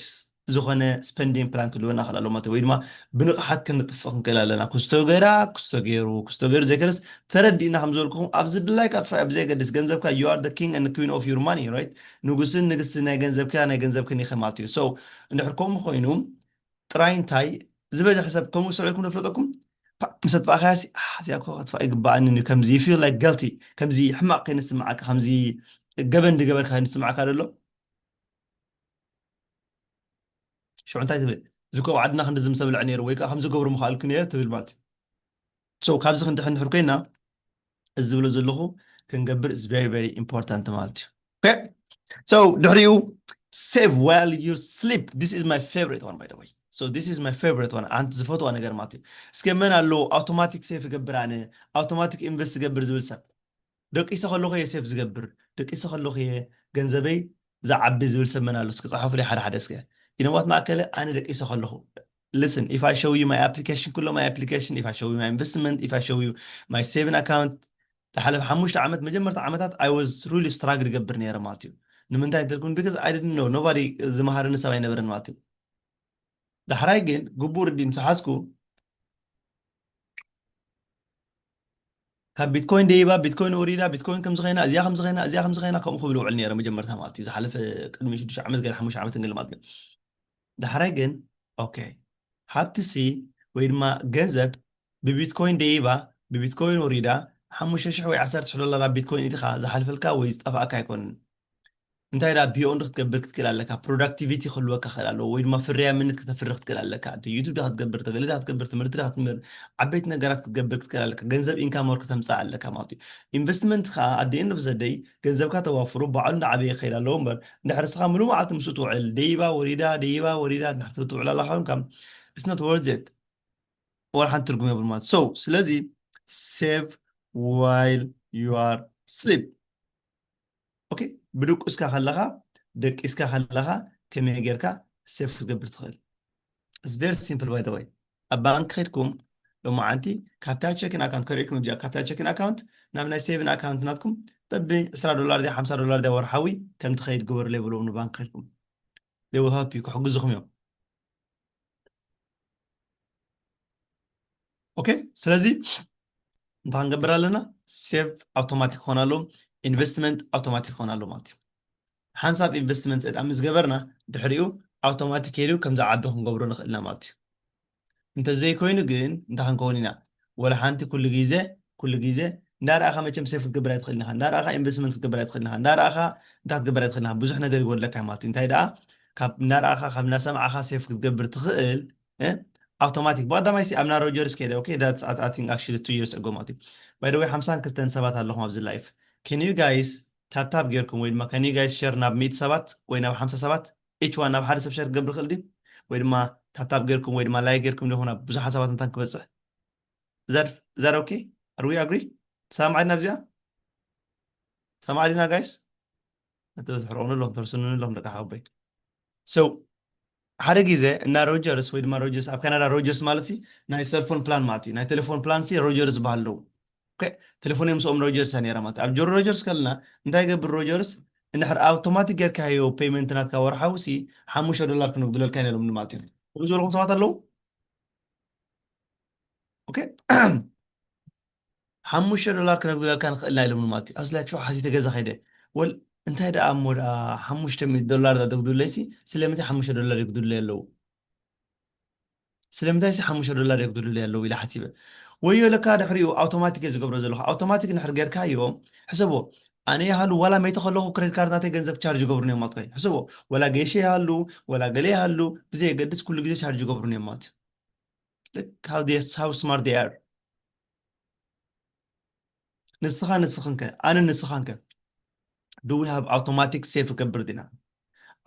ዝኾነ spending plan ክህልወና ክእል ኣሎ ማለት እዩ። ወይ ድማ ብንቕሓት ክንጥፍእ ክንክእል ኣለና። ክስቶ ገይራ፣ ክስቶ ገይሩ፣ ክስቶ ገይሩ ዘይከለስ ተረዲእና ከም ዝበልኩኹም ኣብዚ ድላይካ ጥፋ ኣብ ዘየገድስ ገንዘብካ you are the king and queen of your money, right? ንጉስን ንግስቲ ናይ ገንዘብካ ናይ ገንዘብክን ኢኸ ማለት እዩ። So እንድሕር ከምኡ ኮይኑ ጥራይ እንታይ ዝበዝሕ ሰብ ከምኡ ሰብዒልኩም ዶ ፍለጠኩም? ፓ፣ ምስ ኣጥፋእካያ ሲ፣ "ኣህ፣ እዚኣ እኮ ከጥፋእ ይግባኣኒ እዩ" ከምዚ you feel like guilty፣ ከምዚ ሕማቕ ከይንስምዓካ፣ ከምዚ ገበን ዝገበርካ ከይንስምዓካ ደሎ። ሽዑ እንታይ ትብል? እዚ እኮ ኣብ ዓድና ክንዲ ዝምሰብልዐ ነይሩ ወይ ከዓ ከምዚ ገብሩ ምኽኣልኩ ነይረ ትብል ማለት እዩ። So ካብዚ ክንድሕን ድሕር ኮይና እዚ ዝብሎ ዘለኹ ክንገብር is very, very important ማለት እዩ። Okay? So ድሕሪኡ save while you sleep. This is my favorite one, by the way. So this is my favorite one. ኣንቲ ዝፈትዋ ነገር ማለት እዩ። እስከ መን ኣሎ ኣውቶማቲክ ሴፍ ይገብር፣ ኣነ ኣውቶማቲክ ኢንቨስት ይገብር ዝብል ሰብ? ደቂሰ ከለኹ እየ ሴፍ ዝገብር፣ ደቂሰ ከለኹ እየ ገንዘበይ ዝዓቢ ዝብል ሰብ መን ኣሎ? እስኪ ጻሓፉለይ ሓደ ሓደ እስከ። You know what ማእከለ፣ ኣነ ደቂሰ ከለኹ፣ listen, if I show you my application፣ ኩሎ my application, if I show you my investment, if I show you my saving account፣ ዝሓለፈ ሓሙሽተ ዓመት፣ መጀመርታ ዓመታት I was really struggle ይገብር ነይረ ማለት እዩ። ንምንታይ እንተልኩም፣ because I didn't know, nobody ዝመሃረኒ ሰብ ኣይነበረን ማለት እዩ። ዳሕራይ ግን ግቡእ ርዲ ምስ ሓዝኩ፣ ካብ ቢትኮይን ደይባ፣ ቢትኮይን ወሪዳ፣ ቢትኮይን ከምዚ ኸይና፣ እዚኣ ከምዚ ኸይና፣ እዚኣ ከምዚ ኸይና፣ ከምኡ ክብል ውዕል ነይረ መጀመርታ ማለት እዩ። ዝሓለፈ ቅድሚ ሽዱሽተ ዓመት ገለ ሓሙሽተ ዓመት ገለ ማለት እዩ። ዳሕራይ ግን፣ ኦኬ፣ ሃብትሲ ወይ ድማ ገንዘብ ብቢትኮይን ደይባ፣ ብቢትኮይን ወሪዳ፣ ሓሙሽተ ሽሕ ወይ ዓሰርተ ሽሕ ዶላር ኣብ ቢትኮይን ኢድኻ ዝሓልፈልካ ወይ ዝጠፍኣካ ኣይኮንን። እንታይ ደኣ፣ ቢዮንድ ክትገብር ክትክእል ኣለካ። ፕሮዳክቲቪቲ ክህልወካ ክእል ኣለዎ፣ ወይ ድማ ፍርያምነት ክተፍሪ ክትክእል ኣለካ። እቲ ዩቱብ ዳ ክትገብር፣ ተገለ ዳ ክትገብር፣ ትምህርቲ ዳ ክትምህር፣ ዓበይቲ ነገራት ክትገብር ክትክእል ኣለካ። ገንዘብ ኢንካም ወር ከተምጽእ ኣለካ ማለት እዩ። ኢንቨስትመንት ከዓ፣ at the end of the day፣ ገንዘብካ ተዋፍሩ፣ ባዕሉ እንዳዓበየ ክኸይድ ኣለዎ እምበር፣ እንድሕር ንስኻ ሙሉ መዓልቲ ምስኡ ትውዕል፣ ደይባ ወሪዳ፣ ደይባ ወሪዳ፣ እንድሕር ትብል ትውዕል ኣለኻ፣ it's not worth it። ወላ ሓንቲ ትርጉም የብሉ ማለት። So፣ ስለዚ፣ save while you are sleep። ኦኬ፣ ብድቁስካ ከለኻ፣ ደቂስካ ከለኻ ከመይ ጌርካ ሴፍ ክትገብር ትኽእል? It's very simple, by the way። ኣብ ባንክ ከድኩም ሎማዓንቲ ካብታ ቸኪን ኣካውንት ከሪእኩም እዚኣ፣ ካብታ ቸኪን ኣካውንት ናብ ናይ ሴቪን ኣካውንት ናትኩም በቢ ዕስራ ዶላር ድያ ሓምሳ ዶላር ድያ ወርሓዊ ከም ትኸይድ ግበሩ ይብልዎም ንባንክ ከድኩም። They will help you፣ ክሕግዙኹም እዮም። ኦኬ፣ ስለዚ እንታይ ክንገብር ኣለና? ሴቭ ኣውቶማቲክ ክኾን ኣለዎ፣ ኢንቨስትመንት ኣውቶማቲክ ክኾን ኣለዎ ማለት እዩ። ሓንሳብ ኢንቨስትመንት ሰይጣን ምስ ገበርና፣ ድሕሪኡ ኣውቶማቲክ ከይዱ ከም ዝዓቢ ክንገብሮ ንኽእል ኢና ማለት እዩ። እንተዘይኮይኑ ግን እንታይ ክንከውን ኢና? ወላ ሓንቲ ኩሉ ግዜ፣ ኩሉ ግዜ እንዳረኣኻ መቸም ሴፍ ክትገብር ኣይትኽእልን ኢኻ፣ እንዳረኣኻ ኢንቨስትመንት ክትገብር ኣይትኽእልን ኢኻ፣ እንዳረኣኻ እንታይ ክትገብር ኣይትኽእልን ኢኻ። ብዙሕ ነገር ይጎድለካ ማለት እዩ። እንታይ ደኣ ካብ እንዳረኣኻ ካብ እንዳሰማዕኻ ሴፍ ክትገብር ትኽእል፣ እ? ኣውቶማቲክ ብቐዳማይ ሲ ኣብና ሮጀርስ ከይደ። ኦኬ፣ that's I think actually two years ago ማለት እዩ። By the way ሓምሳን ክልተን ሰባት ኣለኹም ኣብዚ ላይፍ። Can you guys ታፕታፕ ጌርኩም ወይ ድማ can you guys share ናብ ሚእቲ ሰባት ወይ ናብ ሓምሳ ሰባት፣ each one ናብ ሓደ ሰብ ሸር ክገብር ይኽእል ድዩ? ወይ ድማ ታፕታፕ ጌርኩም ወይ ድማ ላይክ ጌርኩም ዲኹም ናብ ብዙሓት ሰባት እንታን ክበጽሕ? Is that, is that okay? Are we agree? ሰማዕና ኣብዚኣ? ሰማዕና ጋይስ? ነቲ በዝሒ ርቑኑ ኣለኹም፣ ተርስኑኒ ኣለኹም ደቂ ሓወቦይ። So ሓደ ግዜ እና ሮጀርስ ወይ ድማ ሮጀርስ ኣብ ካናዳ ሮጀርስ ማለት ሲ ናይ ሰልፎን ፕላን ማለት እዩ። ናይ ቴሌፎን ፕላን ሲ ሮጀርስ ዝበሃል ኣለዉ። ኦኬ፣ ቴሌፎን ምስኦም ሮጀርስ እያ ነይራ ማለት እዩ። ኣብ ጆሮ ሮጀርስ ከለና እንታይ ይገብር ሮጀርስ? እንድሕር ኣውቶማቲክ ጌርካዮ ፔመንት ናትካ ወርሓዊ ሲ ሓሙሽተ ዶላር ክነግዱለልካ ኢና ኢሎምኒ ማለት እዩ። ከምኡ ዝበልኩም ሰባት ኣለዉ። ኦኬ። ሓሙሽተ ዶላር ክነግዱለልካ ንኽእል ኢና ኢሎምኒ ማለት እዩ። ኣስላክ ሓሲተ ገዛ ከይደ፣ ወል እንታይ ደኣ እሞ ደኣ ሓሙሽተ ሚእቲ ዶላር ደኣ ደግዱለይ ሲ ስለምንታይ ሓሙሽተ ዶላር የግዱለይ ኣለዉ? ስለምንታይ ሲ ሓሙሽተ ዶላር የግዱሉለይ ኣለዉ ኢለ ሓሲበ። ወዮ ለካ ድሕሪኡ ኣውቶማቲክ እየ ዝገብሮ ዘለኹ። ኣውቶማቲክ እንድሕር ጌርካዮ፣ ሕሰቦ፣ ኣነ ይሃሉ ዋላ መይተ ከለኹ ክሬዲት ካርድ ናተይ ገንዘብ ቻርጅ ይገብሩኒ እዮም ማለት እዩ። ሕሰቦ፣ ወላ ገይሸ ይሃሉ፣ ወላ ገለ ይሃሉ፣ ብዘየገድስ ኩሉ ግዜ ቻርጅ ይገብሩኒ እዮም ማለት እዩ። Look how they, how smart they are። ንስኻ ንስኽንከ፣ ኣነ ንስኻንከ፣ do we have automatic save ክገብር ዲና?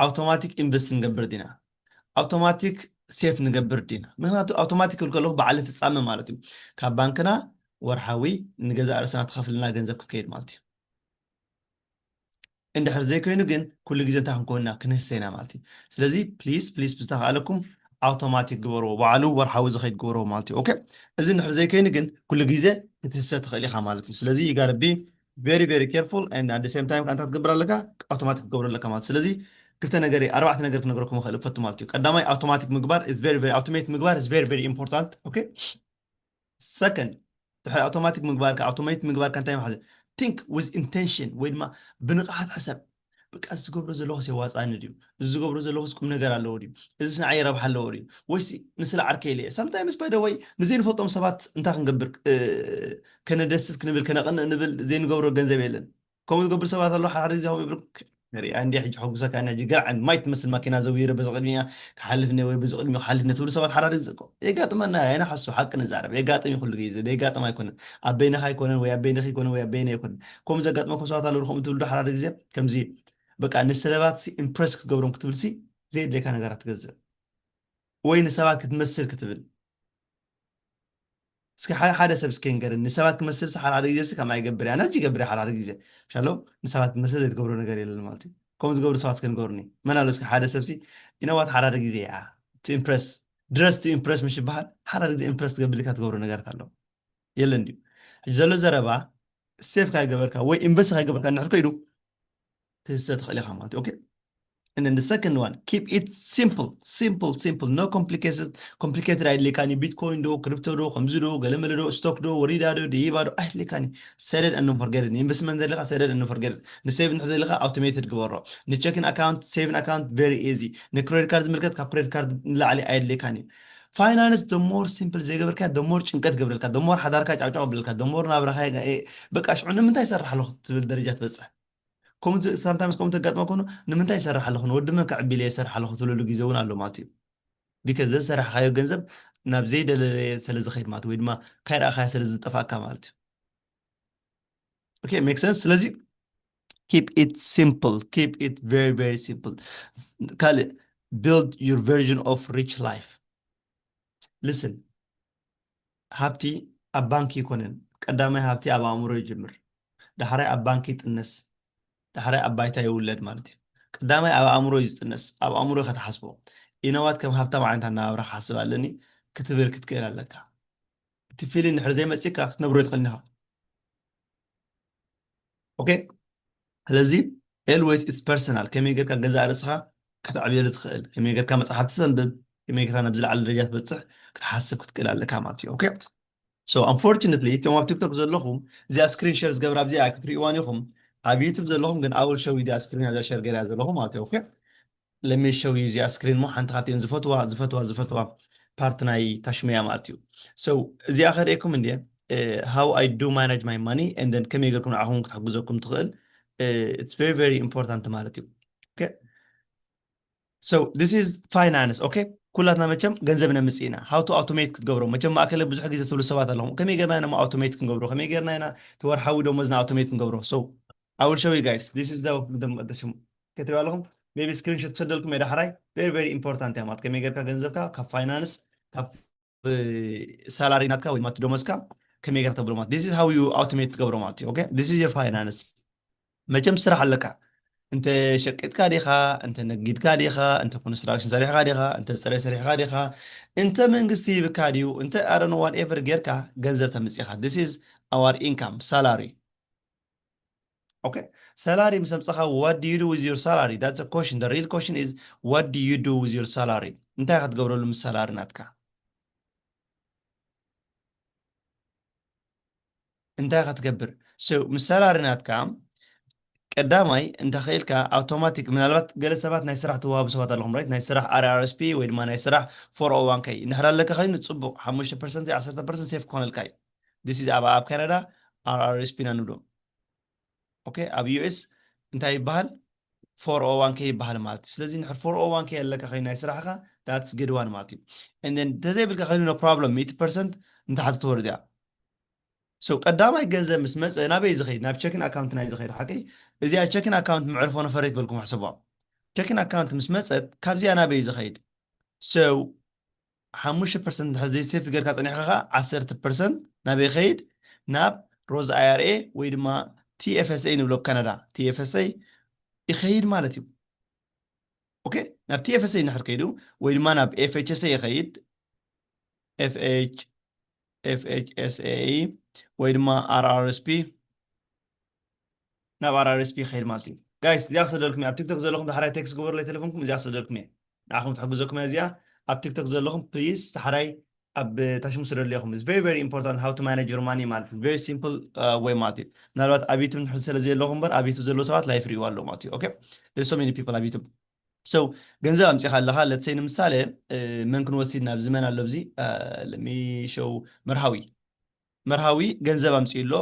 ኣውቶማቲክ ኢንቨስት ንገብር ዲና? ኣውቶማቲክ ሴፍ ንገብር ዲና? ምክንያቱ ኣውቶማቲክ ክብል ከለኹ በዓለ ፍጻመ ማለት እዩ። ካብ ባንክና ወርሓዊ ንገዛእ ርእስና ተኸፍልና ገንዘብ ክትከይድ ማለት እዩ። እንድሕር ዘይኮይኑ ግን ኩሉ ግዜ እንታይ ክንኮንና ክንህሰይና ማለት እዩ። ስለዚ ፕሊስ ፕሊስ ብዝተኻእለኩም ኣውቶማቲክ ግበርዎ፣ ባዕሉ ወርሓዊ ዝኸይድ ግበርዎ ማለት እዩ። ኦኬ፣ እዚ እንድሕር ዘይኮይኑ ግን ኩሉ ግዜ ክትህሰ ትኽእል ኢኻ ማለት እዩ። ስለዚ you gotta be very very careful and at the same time እንታይ ትገብር ኣለካ? ኣውቶማቲክ ክትገብሮ ኣለካ ማለት። ስለዚ ክልተ ነገር፣ ኣርባዕተ ነገር ክነግረኩም እኽእል እፈቱ ማለት እዩ። ቀዳማይ ኣውቶማቲክ ምግባር is very very፣ ኣውቶሜት ምግባር is very very important። ኦኬ፣ ሰከንድ፣ ድሕሪ ኣውቶማቲክ ምግባርካ፣ ኣውቶሜት ምግባርካ እንታይ ማለት? Think with intention ወይ ድማ ብንቕሓት ሕሰብ። በቃ እዚ ዝገብሮ ዘለኹስ የዋፅኣኒ ድዩ? እዚ ዝገብሮ ዘለኹስ ቁም ነገር ኣለዎ ድዩ? እዚ ንዓይ ረብሓ ኣለዎ ድዩ? ወይስ ንስለ ዓርከይ ኢለ እየ? Sometimes by the way ንዘይንፈልጦም ሰባት እንታይ ክንገብር፣ እ፣ ከነደስት ክንብል ከነቕንእ ንብል ዘይንገብሮ ገንዘብ የለን። ከምኡ ዝገብር ሰባት ኣለዉ። ሓደ ግዜ ከምኡ ይብሉ፣ ሪኣ እንዲ ሕጂ ሕጉሰካ እኒ ሕጂ ገርዓን ማይ ትመስል ማኪና ዘውይረ በዚ ቅድሚያ ክሓልፍ እኒአ ወይ በዚ ቅድሚ ክሓልፍ እኒአ ትብሉ ሰባት ሓደ ግዜ እኮ የጋጥመና። ኣይንሓሱ፣ ሓቂ ንዛረብ። የጋጥም እዩ ኩሉ ግዜ። የጋጥም ኣይኮነን። ኣብ በይነኻ ኣይኮነን ወይ ኣብ በይነኺ ኣይኮነን ወይ ኣብ በይነ ኣይኮነን። ከምኡ ዘጋጥመኩም ሰባት ኣለዉ። ከምኡ ትብሉ ሓደ ግዜ ከምዚ በቃ ንሰለባት ሲ ኢምፕረስ ክትገብሮም ክትብል ሲ ዘየድልየካ ነገራት ትገዝእ ወይ ንሰባት ክትመስል ክትብል። እስኪ ሓደ ሓደ ሰብ እስኪ ንገርኒ፣ ንሰባት ክመስል ሲ ሓደ ሓደ ግዜ ሲ ከምኣ ይገብር እያ፣ ነጂ ይገብር እያ ሓደ ሓደ ግዜ። ሻሎ ንሰባት ክመስል ዘይትገብሮ ነገር የለን ማለት እዩ። ከምኡ ዝገብሩ ሰባት እስኪ ንገሩኒ። መን ኣሎ እስኪ ሓደ ሰብ ሲ ኢነዋት ሓደ ሓደ ግዜ እያ to impress፣ dress to impress ምሽ ይበሃል። ሓደ ሓደ ግዜ ኢምፕረስ ትገብልካ ትገብሮ ነገራት ኣሎ የለን ድዩ? ሕጂ ዘሎ ዘረባ ሴፍ ካይገበርካ ወይ ኢንቨስት ካይገበርካ እንድሕር ከይዱ ትህሰ ትኽእል ኢኻ ማለት እዩ። ኦኬ። And then the second one, keep it simple, simple, simple, no complicated, complicated ኣይድልየካን እዩ። ቢትኮይን ዶ፣ ክሪፕቶ ዶ፣ ከምዚ ዶ፣ ገለመለ ዶ፣ ስቶክ ዶ፣ ወሪዳ ዶ፣ ደይባ ዶ ኣይድልየካን እዩ። Set it and forget it። ኢንቨስትመንት ዘለካ set it and forget it። ንሴቪንግ ዘለካ ኣውቶሜትድ ግበሮ። ንቼኪን ኣካውንት፣ ሴቪንግ ኣካውንት very easy። ንክሬዲት ካርድ ዝምልከት ካብ ክሬዲት ካርድ ንላዕሊ ኣይድልየካን እዩ። ፋይናንስ the more simple ዘይገበርካ the more ጭንቀት ገብረልካ፣ the more ሓዳርካ ጫውጫው ብለልካ፣ the more ናብራኻ በቃ ሽዑ ንምንታይ ይሰርሕ ኣለኹ ትብል ደረጃ ትበፅሕ። ከምኡ ሳምታይምስ ከምኡ ተጋጥመ ኮኑ ንምንታይ ይሰርሕ ኣለኹ ንወዲ መን ከዕቢለ ይሰርሕ ኣለኹ ትብለሉ ግዜ እውን ኣሎ ማለት እዩ። ቢካዝ ዘዝሰራሕካዮ ገንዘብ ናብ ዘይደለለየ ስለ ዝኸይድ ማለት ወይ ድማ ካይረኣኻዮ ስለ ዝጠፋእካ ማለት እዩ። ኦኬ፣ ሜክ ሰንስ። ስለዚ keep it simple, keep it very very simple። ካልእ build your version of rich life። Listen፣ ሃብቲ ኣብ ባንክ ይኮነን። ቀዳማይ ሃብቲ ኣብ ኣእምሮ ይጅምር፣ ዳሕራይ ኣብ ባንክ ይጥነስ፣ ዳሕራይ ኣብ ባይታ ይውለድ ማለት እዩ። ቀዳማይ ኣብ ኣእምሮ እዩ ዝጥነስ። ኣብ ኣእምሮ ኢኻ ትሓስቦ። ኢነዋት ከም ሃብታም ዓይነት ኣነባብራ ክሓስብ ኣለኒ ክትብል ክትክእል ኣለካ። እቲ ፊሊን ድሕሪ ዘይመፅካ ክትነብሮ ይትኽእል ኢኻ። ኦኬ፣ ስለዚ always it's personal። ከመይ ጌርካ ገዛእ ርእስኻ ከተዕብየሉ ትኽእል፣ ከመይ ጌርካ መፅሓፍቲ ተንብብ፣ ከመይ ጌርካ ናብ ዝለዓለ ደረጃ ትበፅሕ ክትሓስብ ክትክእል ኣለካ ማለት እዩ። ኦኬ፣ so unfortunately እቶም ኣብ ቲክቶክ ዘለኹም እዚኣ ስክሪን ሸር ዝገብራ ኣብዚኣ ክትርእይዋን ኢኹም። ኣብ ዩቱብ ዘለኹም ግን I will show you እዚኣ ስክሪን ኣብዚኣ ሸር ገይራ ዘለኹ ማለት እዩ። ኦኬ፣ let me show you እዚኣ ስክሪን ሞ ሓንቲ ካብቲን ዝፈትዋ ዝፈትዋ ዝፈትዋ ፓርት ናይ ታሽሙያ ማለት እዩ። So እዚኣ ከርእየኩም እንድየ፣ how I do manage my money and then ከመይ ጌርኩም ንዓኹም ክትሕግዘኩም ትኽእል። It's very very important ማለት እዩ። ኦኬ፣ so this is finance። ኦኬ፣ ኩላትና መቸም ገንዘብ ነምፅእ ኢና። How to automate ክትገብሮ መቸም ማእከለ ብዙሕ ግዜ ትብሉ ሰባት ኣለኹም። ከመይ ጌርና ኢና ኣውቶሜት ክንገብሮ? ከመይ ጌርና ኢና ተወርሓዊ ደሞዝና ኣውቶሜት ክንገብሮ? So I will show you guys, this is the ክትሪኦ ኣለኹም። maybe ስክሪንሾት ክሰደልኩም እየ ዳሕራይ። Very very important እያ ማለት ከመይ ጌርካ ገንዘብካ ካብ ፋይናንስ ካብ ሳላሪ ናትካ ወይ ድማ ደሞዝካ ከመይ ጌርካ ተብሎ ማለት this is how you automate ትገብሮ ማለት እዩ። ኦኬ፣ this is your finance። መቸም ስራሕ ኣለካ። እንተ ሸቂጥካ ዲኻ፣ እንተ ነጊድካ ዲኻ፣ እንተ ኮንስትራክሽን ሰሪሕካ ዲኻ፣ እንተ ፅሬ ሰሪሕካ ዲኻ፣ እንተ መንግስቲ ሂብካ ድዩ፣ እንተ I don't know whatever ጌርካ ገንዘብ ተምፅእ ኢኻ። This is our income, salary። Okay? Salary ምስ ኣምጻኻ, what do you do with your salary? That's a question. The real question is, what do you do with your salary? እንታይ ክትገብረሉ ምስ salary ናትካ? እንታይ ክትገብር? So ምስ salary ናትካ ቀዳማይ እንተኽኢልካ ኣውቶማቲክ፣ ምናልባት ገለ ሰባት ናይ ስራሕ ትወሃቡ ሰባት ኣለኹም፣ right? ናይ ስራሕ R R S P ወይ ድማ ናይ ስራሕ four oh one K እንድሕር ኣለካ ኮይኑ ጽቡቕ፣ ሓሙሽተ ፐርሰንት ወይ ዓሰርተ ፐርሰንት ሴፍ ክኾነልካ እዩ። This is ኣብ ኣብ ካናዳ R R S P ኢና ንብሎ። Okay? ኣብ U S እንታይ ይበሃል? Four oh one K ይበሃል ማለት እዩ። ስለዚ እንድሕር four oh one K ኣለካ ኮይኑ ናይ ስራሕኻ፣ that's good one ማለት እዩ። And then እንተዘይብልካ ኮይኑ no problem፣ ሚእቲ ፐርሰንት ንታሕቲ ትወርድ እያ። So ቀዳማይ ገንዘብ ምስ መፀ ናበይ ዝኸይድ? ናብ ቸኪን ኣካውንት ናይ ዝኸይድ ሓቂ። እዚኣ ቸኪን ኣካውንት መዕርፎ ነፈር ትበልኩም ሕሰቧ። ቸኪን ኣካውንት ምስ መፀት ካብዚኣ ናበይ ዝኸይድ? So ሓሙሽተ ፐርሰንት እንድሕር ዘይሴፍ ትገርካ ፀኒሕካ ከዓ ዓሰርተ ፐርሰንት ናበይ ይኸይድ? ናብ ሮዝ I R A ወይ ድማ T F S A ንብሎ ካናዳ፣ T F S A ይኸይድ ማለት እዩ። Okay? ናብ T F S A እንድሕር ከይዱ ወይ ድማ ናብ F H S A ይኸይድ፣ F H F H S A ወይ ድማ R R S P ናብ R R S P ይኸይድ ማለት እዩ። ጋይስ፣ እዚኣ ክሰደልኩም እየ። ኣብ ቲክቶክ ዘለኹም ዳሕራይ ቴክስት ግበሩለይ ቴሌፎንኩም፣ እዚኣ ክሰደልኩም እየ። ንዓኹም ትሕግዘኩም እያ እዚኣ። ኣብ ቲክቶክ ዘለኹም ፕሊዝ ዳሕራይ ኣብ ታሽሙ ስደሉ ኢኹም። It's very, very important how to manage your money ማለት እዩ። Very simple, uh, way ማለት እዩ። ምናልባት ኣብ ዩቱብ ንሕር ስለ ዘለኹም እምበር ኣብ ዩቱብ ዘለዉ ሰባት ላይፍ ሪእዋ ኣለዉ ማለት እዩ። Okay? There's so many people ኣብ ዩቱብ። So ገንዘብ ኣምፂኻ ኣለኻ። ለትሰይ ንምሳሌ፣ እ፣ መን ክንወስድ ናብዚ መን ኣሎ ኣብዚ፣ እ፣ let me show፣ መርሃዊ። መርሃዊ ገንዘብ ኣምፅኡ ኣሎ።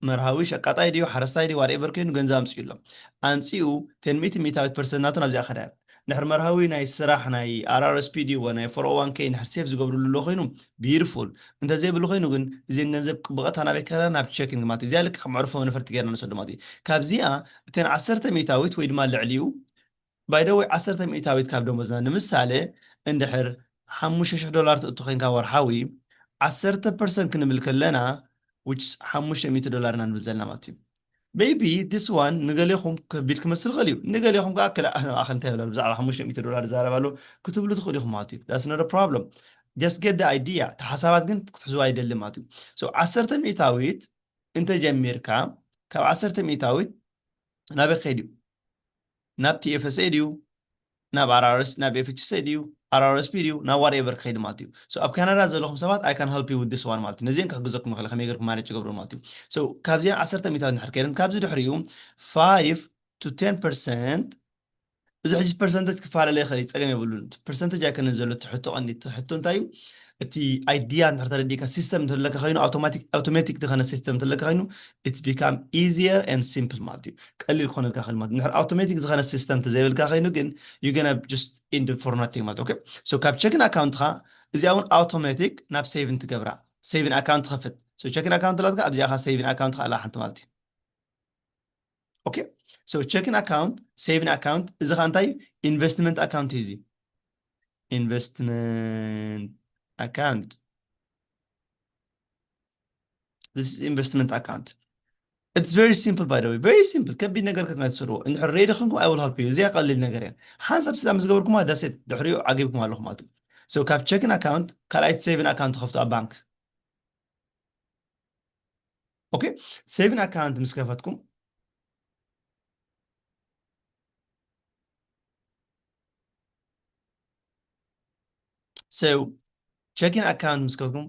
መርሃዊ ሸቃጣይ ድዩ ሓረስታይ ድዩ whatever ኮይኑ ገንዘብ ኣምፅኡ ኣሎ። ኣምፂኡ ቴን ሚእቲ ሚእታዊት ፐርሰንት ናቱ ናብዚኣ ከዳ። ንድሕር መርሃዊ ናይ ስራሕ ናይ R R S P ድዩ ወይ ናይ four oh one K ንድሕር ሴፍ ዝገብርሉ ኣሎ ኮይኑ beautiful። እንተዘይብሉ ኮይኑ ግን እዚን ገንዘብ ብቐጥታ ናበይ ከዳ? ናብ ቸኪንግ ማለት እዩ። እዚኣ ልክዕ ከም ዕርፎ ነፈርቲ ገይርና ንሰዶ ማለት እዩ። ካብዚኣ እተን ዓሰርተ ሚእታዊት ወይ ድማ ልዕሊኡ፣ by the way፣ ዓሰርተ ሚእታዊት ካብ ደሞዝና ንምሳሌ እንድሕር ሓሙሽተ ሽሕ ዶላር ትእቱ ኮይንካ ወርሓዊ ዓሰርተ ፐርሰንት ክንብል ከለና which is ሓሙሽተ ሚእቲ ዶላር ኢና ንብል ዘለና ማለት እዩ። Maybe this one ንገሌኹም ከቢድ ክመስል ይኽእል እዩ። ንገሌኹም ከዓ ክላ ኣነ ኣኸ እንታይ ይብላሉ ብዛዕባ ሓሙሽተ ሚእቲ ዶላር ይዛረብ ኣሎ ክትብሉ ትኽእሉ ኢኹም ማለት እዩ። That's not a problem. Just get the idea። እቲ ሓሳባት ግን ክትሕዝዋ ኣይደልን ማለት እዩ። So ዓሰርተ ሚእታዊት እንተጀሚርካ ካብ ዓሰርተ ሚእታዊት ናበይ ክኸይድ እዩ? ናብ T F S A ድዩ? ናብ R R S፣ ናብ F H S A ድዩ? R R S P ድዩ? ናብ whatever ክኸይድ ማለት እዩ። So ኣብ ካናዳ ዘለኹም ሰባት I can help you with this one ማለት እዩ። ነዚአን ክሕግዘኩም ይኽእል ከመይ ገርኩም ማኔጅ ገብሩ ማለት እዩ። So ካብዚአን ዓሰርተ ሚእታዊት እንድሕር ከይደን ካብዚ ድሕሪኡ five to ten percent እዚ ሕጂ ፐርሰንተጅ ክፈላለ ይኽእል እዩ፣ ጸገም የብሉን። እቲ ፐርሰንተጅ ኣይኮነን ዘሎ እቲ ሕቶ፣ ቀንዲ እቲ ሕቶ እንታይ እዩ? እቲ ኣይድያ እንድሕር ተረዲእካ፣ ሲስተም እንተለካ ኮይኑ፣ ኣውቶማቲክ፣ ኣውቶሜቲክ ዝኾነ ሲስተም እንተለካ ኮይኑ፣ it's become easier and simple ማለት እዩ። ቀሊል ክኾነልካ ይኽእል ማለት እዩ። እንድሕር ኣውቶሜቲክ ዝኾነ ሲስተም እንተዘይብልካ ኮይኑ ግን፣ you gonna just end for nothing ማለት እዩ። Okay? So ካብ ቸኪን ኣካውንትኻ እዚኣ እውን ኣውቶሜቲክ ናብ ሴቪን ትገብራ። ሴቪን ኣካውንት ትኸፍት። So ቸኪን ኣካውንት ኣላትካ ኣብዚኣ ኻ ሴቪን ኣካውንት ኻ ኣላ ሓንቲ ማለት እዩ። Okay? So ቸኪን ኣካውንት፣ ሴቪን ኣካውንት፣ እዚ ኻ እንታይ ኢንቨስትመንት ኣካውንት እዩ እዚ። ኢንቨስትመንት ኣካውንት። This is investment account. It's very simple, by the way. Very simple. ከቢድ ነገር ከትማይ ትሰርዎ። እንድሕር ሬዲ ኾንኩም I will help you። እዚኣ ቀሊል ነገር እያ። ሓንሳብ ስዛ ምስ ገበርኩማ that's it። ድሕሪኡ ዓጊብኩም ኣለኹም ማለት እዩ። So ካብ ቸኪን ኣካውንት ካልኣይቲ ሴቪን ኣካውንት ትኸፍቱ ኣብ ባንክ። Okay? ሴቪን ኣካውንት ምስ ከፈትኩም So ቸኪን ኣካውንት ምስ ከፍትኩም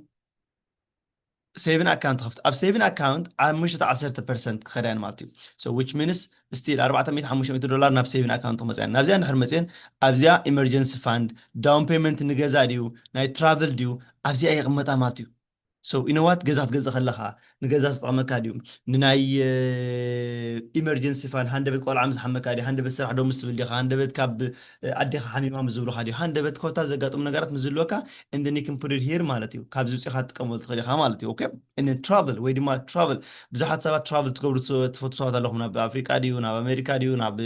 ሴቪን ኣካውንት ትኸፍት። ኣብ ሴቪን ኣካውንት ኣብ ምሽት ዓሰርተ ፐርሰንት ክኸዳ እየን ማለት እዩ። So which means still ኣርባዕተ ሚእቲ ሓሙሽተ ሚእቲ ዶላር ናብ ሴቪን ኣካውንት ክመፅያ እየን። ናብዚኣ እንድሕር መፅየን ኣብዚኣ ኢመርጀንሲ ፋንድ፣ ዳውን ፔመንት ንገዛ ድዩ ናይ ትራቭል ድዩ ኣብዚኣ የቕመጣ ማለት እዩ። So you know what? ገዛ ክትገዝእ ከለኻ ንገዛ ዝጠቕመካ ድዩ? ንናይ ኢመርጀንሲ ፋንድ፣ ሃንደበት ቆልዓ ምስ ሓመካ ድዩ? ሃንደበት ስራሕ ዶ ምስ ትብል ዲኻ? ሃንደበት ካብ ኣዴኻ ሓሚማ ምስ ዝብሉኻ ድዩ? ሃንደበት ኮታ ዘጋጥሙ ነገራት ምስ ዝህልወካ and then you can put it here ማለት እዩ። ካብዚ ውፅኢኻ ትጥቀመሉ ትኽእል ኢኻ ማለት እዩ። Okay? And then ትራቭል ወይ ድማ ትራቭል፣ ብዙሓት ሰባት ትራቭል ትገብሩ ት-፣ ትፈቱ ሰባት ኣለኹም። ናብ ኣፍሪቃ ድዩ፣ ናብ ኣሜሪካ ድዩ፣ ናብ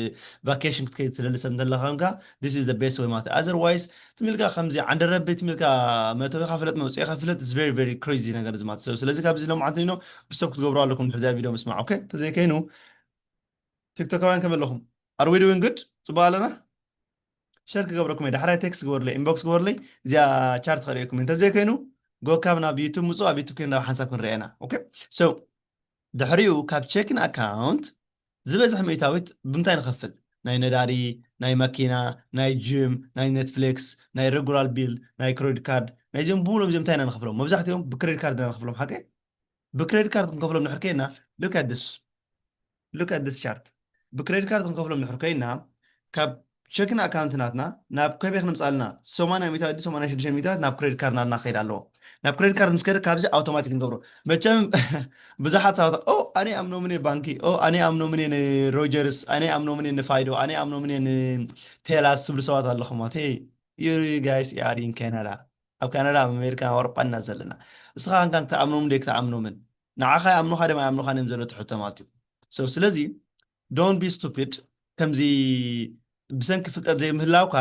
ቫኬሽን ክትከይድ ትደሊ ሰብ እንተለኻ ኮንካ፣ this is the best way ማለት እዩ። Otherwise ትም ኢልካ ከምዚ ዓንደረበይ ትም ኢልካ መእተዊኻ ፍለጥ መውፅኢኻ ፍለጥ is very, very crazy ነገር እዚ ማለት እዩ። ስለዚ ካብዚ ሎምዓንቲ ኖ ስቶፕ ክትገብሩ ኣለኩም ድሕሪ እዚኣ ቪድዮ ምስማዕ። Okay? እንተዘይከይኑ ቲክቶካውያን ከመይ ኣለኹም? Are we doing good? ፅቡቅ ኣለና? ሸር ክገብረኩም እየ። ዳሕራይ ቴክስት ግበሩለይ፣ ኢንቦክስ ግበሩለይ። እዚኣ ቻርት ከርእየኩም እየ። እንተዘይከይኑ ጎካብ ናብ ዩቱብ ምፁ፣ ኣብ ዩቱብ ኮይና ናብ ሓንሳብ ክንረአና። Okay? So ድሕሪኡ ካብ ቸኪን ኣካውንት ዝበዝሕ ሚእታዊት ብምንታይ ንኸፍል? ናይ ነዳዲ፣ ናይ መኪና፣ ናይ ጅም፣ ናይ ኔትፍሊክስ፣ ናይ ሬጉላር ቢል፣ ናይ ክሬዲት ካርድ፣ ናይዚኦም ብምሎም እዚኦም እንታይ ኢና ንኸፍሎም? መብዛሕትኦም ብክሬዲት ካርድ ኢና ንኸፍሎም። ሓቀ? ብክሬዲት ካርድ ክንከፍሎም ንሕር ከይና፣ look at this, look at this chart. ብክሬዲት ካርድ ክንከፍሎም ንሕር ከይና፣ ካብ ቸኪን ኣካውንት ናትና ናብ ከበይ ክንምፃልና? ሰማንያ ሚእታዊት፣ ሰማንያ ሽዱሽተ ሚእታዊት ናብ ክሬዲት ካርድ ናትና ክኸይድ ኣለዎ። ናብ ክሬዲት ካርድ ምስ ከደ ካብዚ ኣውቶማቲክ ንገብሮ። መቸም ብዙሓት ሰባት፣ ኦ ኣነ ኣምኖምን እየ ባንኪ፣ ኦ ኣነ ኣምኖምን እየ ንሮጀርስ፣ ኣነ ኣምኖምን እየ ንፋይዶ፣ ኣነ ኣምኖምን እየ ንቴላስ ትብሉ ሰባት ኣለኹም። ቴ you guys are in Canada. ኣብ ካናዳ፣ ኣብ ኣሜሪካ፣ ኣብ ኣውሮጳ እና ዘለና። እስኻ እንካ ክትኣምኖምን ደይ ክትኣምኖምን፣ ንዓኻ ይኣምኑኻ ደም ኣይኣምኑኻን እዮም ዘሎ ትሕቶ ማለት እዩ። So ስለዚ don't be stupid። ከምዚ ብሰንኪ ፍልጠት ዘይምህላውካ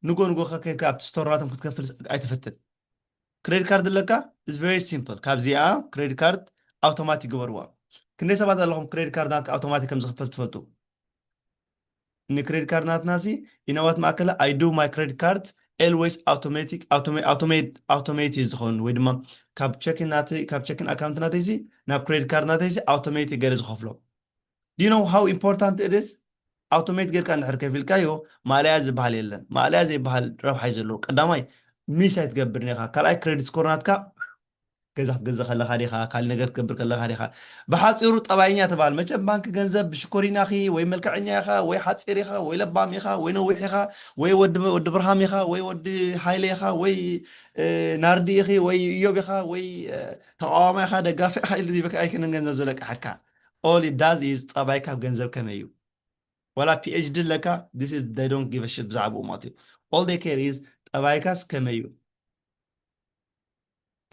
ንጎ ንጎ ከከንካ ኣብቲ ስቶራቶም ክትከፍል ኣይትፈትን። ክሬዲት ካርድ ኣለካ? It's very simple። ካብዚኣ ክሬዲት ካርድ ኣውቶማቲክ ግበርዋ። ክንደይ ሰባት ኣለኹም ክሬዲት ካርድ ናትካ ኣውቶማቲክ ከም ዝኽፈል ትፈልጡ? ንክሬዲት ካርድ ናትና ሲ ኢነዋት ማእከለ I do my credit card always automatic, automate, automate እዩ ዝኸውን። ወይ ድማ ካብ ቸኪን ናተይ፣ ካብ ቸኪን ኣካውንት ናተይ ሲ ናብ ክሬዲት ካርድ ናተይ ሲ ኣውቶሜት ገለ ዝኸፍሎ። Do you know how important it is? ኣውቶሜት ጌርካ እንድሕር ከፊልካዮ ማእለያ ዝበሃል የለን። ማእለያ ዘይበሃል ረብሓ እዩ ዘለዎ። ቀዳማይ ሚስ ኣይትገብርን ኢኻ። ካልኣይ ክሬዲት ስኮር ናትካ ገዛ ክትገዝእ ከለኻ ዲኻ፣ ካልእ ነገር ክትገብር ከለኻ ዲኻ። ብሓፂሩ ጠባይኛ ትበሃል። መቸም ባንክ ገንዘብ ብሽኮሪና ኺ ወይ መልክዐኛ ኢኻ ወይ ሓፂር ኢኻ ወይ ለባም ኢኻ ወይ ነዊሕ ኢኻ ወይ ወዲ ወዲ ብርሃም ኢኻ ወይ ወዲ ሃይለ ኢኻ ወይ እ፣ ናርዲ ኢኺ ወይ እዮብ ኢኻ ወይ እ፣ ተቃዋማይ ኢኻ ደጋፊ ኢኻ ኢሉ ዲበካ ኣይክንን ገንዘብ ዘለቅሓካ። All it does is ጠባይካ ኣብ ገንዘብ ከመይ እዩ? ዋላ ፒኤችዲ ኣለካ፣ this is they don't give a shit ብዛዕባኡ ማለት እዩ። All they care is ጠባይካስ ከመይ እዩ?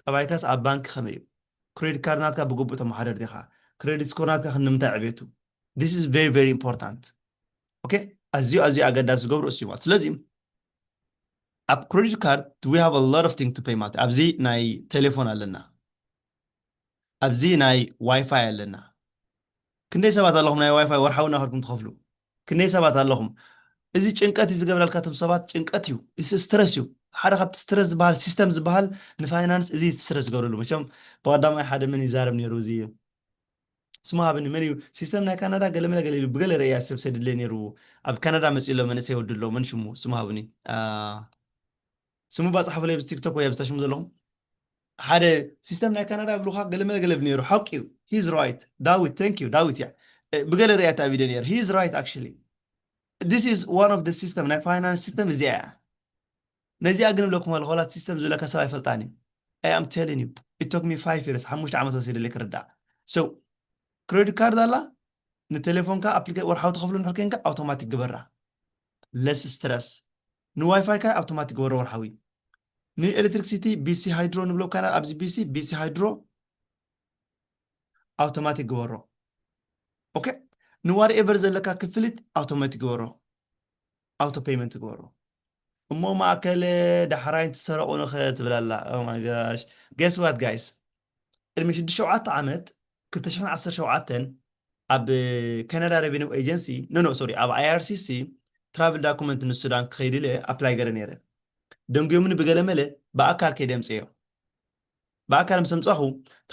ጠባይካስ ኣብ ባንክ ከመይ እዩ? ክሬዲት ካርድ ናትካ ብግቡእ ተመሓደር ዲኻ? ክሬዲት ስኮር ናትካ ክንምንታይ ዕቤቱ? This is very very important. Okay? ኣዝዩ ኣዝዩ ኣገዳሲ ዝገብሩ እሱ እዩ ማለት። ስለዚ ኣብ ክሬዲት ካርድ we have a lot of things to pay ማለት እዩ። ኣብዚ ናይ ቴሌፎን ኣለና፣ ኣብዚ ናይ ዋይፋይ ኣለና። ክንደይ ሰባት ኣለኹም ናይ ዋይፋይ ወርሓዊ እናኸድኩም ትኸፍሉ? ክንደይ ሰባት ኣለኹም? እዚ ጭንቀት እዩ ዝገብረልካ። እቶም ሰባት ጭንቀት እዩ፣ እዚ ስትረስ እዩ። ሓደ ካብቲ ስትረስ ዝበሃል ሲስተም ዝበሃል ንፋይናንስ እዚ ስትረስ ዝገብረሉ። መቸም ብቐዳማይ ሓደ መን ይዛረብ ነይሩ? እዚ ስሙ ሃብኒ፣ መን እዩ? ሲስተም ናይ ካናዳ ገለመለ ገለ ኢሉ ብገለ ረእያ ሰብ ሰድለ ነይሩ። ኣብ ካናዳ መፂኡ ኣሎ መንእሰይ ወዲ ኣሎ፣ መን ሽሙ? ስሙ ሃብኒ። አ፣ ስሙ ባፅሓፉለይ ኣብዚ ቲክቶክ ወይ ኣብ ዝታ ሽሙ ዘለኹም። ሓደ ሲስተም ናይ ካናዳ ብሉኻ ገለመለ ገለ ነይሩ። ሓቂ እዩ። He's right። ዳዊት፣ thank you ዳዊት። ያ እ፣ ብገለ ርእያ እታ ቪድዮ ነይሩ። He's right actually. This is one of the system፣ ናይ ፋይናንስ ሲስተም እዚኣ እያ። ነዚኣ ግን እብለኩም ኣለኹ፣ ዋላ እቲ ሲስተም ዝብለካ ሰብ ኣይፈልጣን እዩ። I am telling you, it took me five years፣ ሓሙሽተ ዓመት ወሲደለይ ክርዳእ። So ክሬዲት ካርድ ኣላ፣ ንቴሌፎንካ ኣፕሊኬ ወርሓዊ ትኸፍሉ እንድሕር ኮንካ ኣውቶማቲክ ግበራ። ለስ ስትረስ። ንዋይፋይካ ኣውቶማቲክ ግበሮ ወርሓዊ። ንኤሌክትሪክሲቲ ቢሲ ሃይድሮ ንብሎ ካና ኣብዚ ቢሲ፣ ቢሲ ሃይድሮ ኣውቶማቲክ ግበሮ። ኦኬ፣ ንዋትኤቨር ዘለካ ክፍሊት ኣውቶማቲክ ግበሮ። ኣውቶ ፔይመንት ግበሮ። እሞ ማእከለ ዳሕራይ እንትሰረቑ ንኸ ትብል ኣላ። Oh my gosh. Guess what guys? ቅድሚ ሽዱሽተ ሸውዓተ ዓመት ክልተ ሽሕን ዓሰርተ ሸውዓተን ኣብ ካናዳ ሬቨኒው ኤጀንሲ፣ ኖ ኖ ሶሪ፣ ኣብ ኣይኣርሲሲ ትራቭል ዳኩመንት ንሱዳን ክኸይድ ኢለ ኣፕላይ ገረ ነይረ። ደንጉዮምኒ ብገለ መለ ብኣካል ከይደ ምፅዮ። ብኣካል ምስ ኣምፃኹ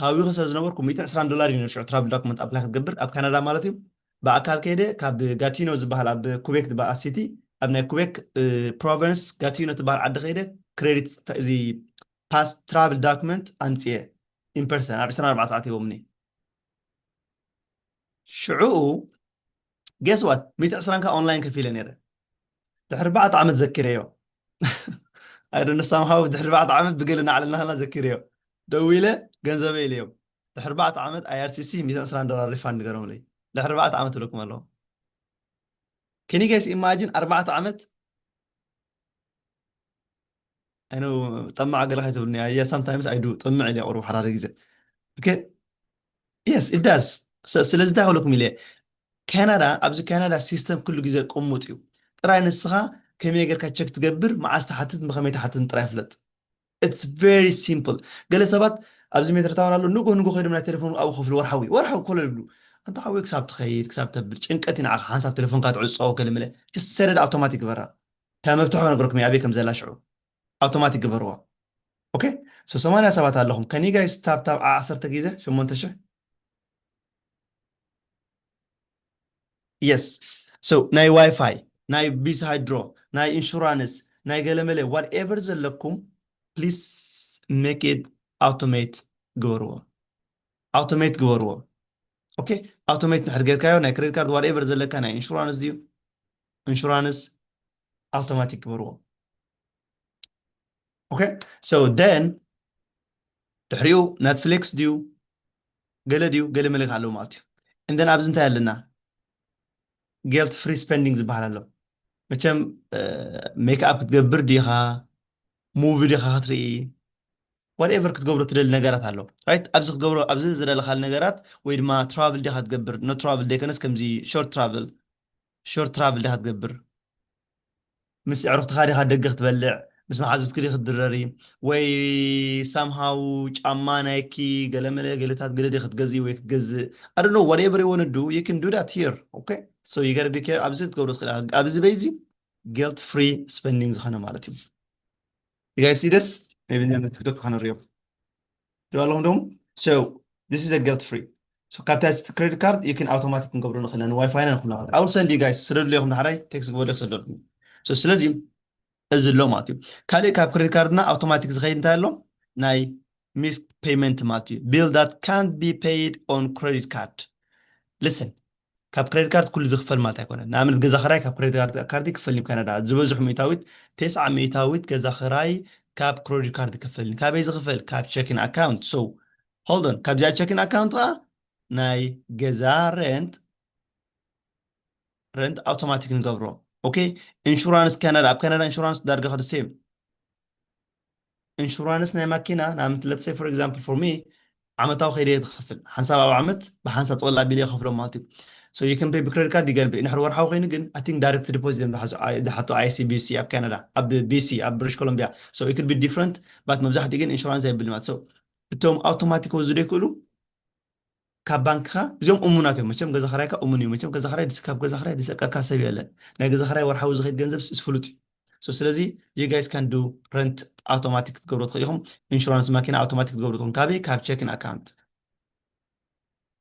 ታዊኺ ስለ ዝነበርኩ ሚእትን ዕስራን ዶላር እዩ ነይሩ ሽዑ ትራቭል ዳኩመንት ኣፕላይ ክትገብር ኣብ ካናዳ ማለት እዩ። ብኣካል ከይደ ካብ ጋቲኖ ዝበሃል ኣብ ኩቤክ ዝበሃል ሲቲ ኣብ ናይ ኩቤክ እ፣ ፕሮቨንስ ጋቲኖ ትበሃል ዓዲ ከይደ ክሬዲት እዚ ፓስ ትራቭል ዳኩመንት ኣምፅየ ኢንፐርሰን ኣብ ዕስራን ኣርባዕተን ሰዓት ሂቦምኒ። ሽዑኡ ጌስ ዋት ሚእቲ ዕስራን ከኣ ኦንላይን ከፊለ ነይረ። ድሕሪ ኣርባዕተ ዓመት ዘኪረዮ። ኣይዶነ ሳምሃው ድሕሪ ኣርባዕተ ዓመት ብገለ ናዕለልና ከላ ዘኪረዮ። ደዊለ ገንዘበ ኢለዮም። ድሕሪ ኣርባዕተ ዓመት ኣይኣርሲሲ ሚእቲ ዕስራን ዶላር ሪፋንድ ንገሮምለይ። ድሕሪ ኣርባዕተ ዓመት እብለኩም ኣለኹ። Can you guys imagine ኣርባዕተ ዓመት? ኣነ ጠማዕ ገለ ከይትብሉኒ። ኣየ sometimes I do ጥምዕ ኢለ ቁሩብ ሓራሪ ግዜ። Okay? Yes, it does. So ስለዚ እንታይ ክብለኩም ኢለ ካናዳ፣ ኣብዚ ካናዳ ሲስተም ኩሉ ግዜ ቅሙጥ እዩ። ጥራይ ንስኻ ከመይ ጌርካ ቸክ ትገብር፣ መዓስ ትሓትት፣ ብኸመይ ትሓትት ጥራይ ፍለጥ። It's very simple። ገለ ሰባት ኣብዚ ሜትርታውን ኣሎ ንጉህ ንጉህ ከይዶም ናይ ቴሌፎን ኣብኡ ክፍሉ ወርሓዊ ወርሓዊ ኮሎ ይብሉ። ኣንታ ሓወይ ክሳብ ትኸይድ ክሳብ ተብል ጭንቀት እዩ ንዓኻ። ሓንሳብ ቴሌፎንካ ትዕጾ ከልምለ just set it automatic ግበራ። እታ መፍትሖ ክነግረኩም እየ ኣበይ ከም ዘላ ሽዑ ኣውቶማቲክ ግበርዋ። ኦኬ። So ሰማንያ ሰባት ኣለኹም ከኒ ጋይስ ታብ ታብ ዓሰርተ ግዜ ሸሞንተ ሽሕ። Yes. So ናይ ዋይፋይ፣ ናይ ቢስ ሃይድሮ፣ ናይ ኢንሹራንስ፣ ናይ ገለመለ whatever ዘለኩም please make it automate ግበርዎ። Automate ግበርዎ። Okay? Automate እንድሕር ጌርካዮ ናይ credit card whatever ዘለካ ናይ ኢንሹራንስ ድዩ ኢንሹራንስ automatic ግበርዎ። Okay? So then ድሕሪኡ Netflix ድዩ ገለ ድዩ ገለ መለ ኣለዎ ማለት እዩ። And then ኣብዚ እንታይ ኣለና? Guilt free spending ዝበሃል ኣሎ። መቸም make up ክትገብር ዲኻ፣ ሙቪ ዲኻ ክትርኢ፣ whatever ክትገብሮ ትደሊ ነገራት ኣሎ። Right? ኣብዚ ክትገብሮ ኣብዚ ዝደለኻል ነገራት ወይ ድማ travel ዲኻ ትገብር፣ no travel ደይኮነስ ከምዚ short travel short travel ዲኻ ትገብር፣ ምስ ኣዕሩኽትኻ ዲኻ ደገ ክትበልዕ፣ ምስ መሓዙትኪ ዲኺ ክትድረሪ፣ ወይ somehow ጫማ ናይኪ ገለመለ ገለታት ገለ ዲኺ ክትገዝኢ ወይ ክትገዝእ፣ I don't know, whatever you wanna do, you can do that here. Okay? So you gotta be care ኣብዚ ክትገብሩ ትኽእል ኢኻ። ኣብዚ በይዚ guilt free spending ዝኾነ ማለት እዩ። You guys see this? Maybe ቲክቶክ ከነሪኦ ዶ ኣለኹም ደሞ? So this is a guilt free. So ካብታ credit card you can automatic ክንገብሮ ንኽእል ኢና፣ ዋይፋይና ንኹን። I will send you guys፣ ስደዱለይ ኢኹም፣ ንሓራይ ቴክስት ክበሉ ክሰደልኩም። So ስለዚ እዚ ኣሎ ማለት እዩ። ካልእ ካብ credit card ና automatic ዝኸይድ እንታይ ኣሎ? ናይ missed payment ማለት እዩ። Bill that can't be paid on credit card. Listen፣ ካብ credit card ኩሉ ዝኽፈል ማለት ኣይኮነን። ንኣብነት ገዛ ኽራይ ካብ credit card card ይክፈል እዩ። ኣብ ካናዳ ዝበዝሑ ሚእታዊት፣ ተስዓ ሚእታዊት ገዛ ኽራይ ካብ credit card ይክፈል እዩ። ካበይ ዝኽፈል? ካብ checking account። So hold on፣ ካብዚኣ checking account ኸዓ ናይ ገዛ rent rent automatic ንገብሮ። Okay? ኢንሹራንስ ካናዳ፣ ኣብ ካናዳ ኢንሹራንስ ዳርጋ ከደ same። ኢንሹራንስ ናይ ማኪና ንኣብነት let's say for example for me ዓመታዊ ከይደ እየ ዝኸፍል፣ ሓንሳብ ኣብ ዓመት ብሓንሳብ ጥቕል ኣቢለ እየ ከፍሎ ማለት እዩ። So you can pay ብክሬዲት ካርድ ይገርብ። እንድሕር ወርሓዊ ኮይኑ ግን I think direct deposit እዮም ዝሓቱ፣ ዝሓቱ I C B C ኣብ ካናዳ፣ ኣብ ቢ ሲ ኣብ ብሪሽ ኮሎምቢያ። So it could be different but መብዛሕትኡ ግን ኢንሹራንስ ኣይብልን ማለት። So እቶም ኣውቶማቲክ ክወስዱ ዘይክእሉ ካብ ባንክኻ፣ እዚኦም እሙናት እዮም። መቸም ገዛ ኽራይካ እሙን እዩ። መቸም ገዛ ኽራይ ድስ-፣ ካብ ገዛ ኽራይ ድሰቀካ ሰብ የለን። ናይ ገዛ ኽራይ ወርሓዊ ዝኸይድ ገንዘብ ስ-፣ ፍሉጥ እዩ። So ስለዚ you guys can do rent automatic ክትገብሩ ትኽእሉ ኢኹም። ኢንሹራንስ ማኪና ኣውቶማቲክ ክትገብሩ ትኽእሉ። ካበይ? ካብ checking account።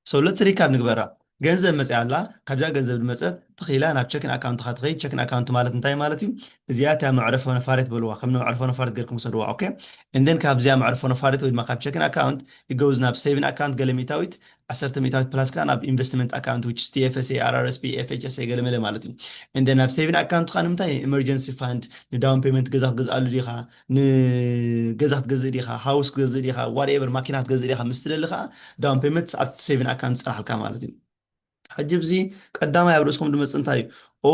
So let's recap ንግበራ። ገንዘብ መፅያ ኣላ፣ ካብዛ ገንዘብ ዝመፀት ትኽኢላ ናብ checking account ኻ ትኸይድ። Checking account ማለት እንታይ ማለት እዩ? እዚኣ እታ መዕረፎ ነፋሪት በልዋ፣ ከም መዕረፎ ነፋሪት ገይርኩም ውሰድዋ። Okay? And then ካብዚኣ መዕረፎ ነፋሪት ወይ ድማ ካብ checking account it goes ናብ saving account ገለ ሚእታዊት፣ ዓሰርተ ሚእታዊት ፕላስ ከዓ ናብ investment account which is T F S A፣ R R S P፣ F H S A ገለ መለ ማለት እዩ። And then ናብ saving account ከዓ ንምንታይ? Emergency fund፣ ን down payment ገዛ ክትገዝኣሉ ዲኻ፣ ንገዛ ክትገዝእ ዲኻ፣ ሃውስ ክትገዝእ ዲኻ፣ whatever ማኪና ክትገዝእ ዲኻ ምስ ትደሊ ከዓ down payment ኣብቲ saving account ይፀናሓልካ ማለት እዩ። ሕጂ ብዚ ቀዳማይ ኣብ ርእስኹም ድመጽእ እንታይ እዩ? ኦ፣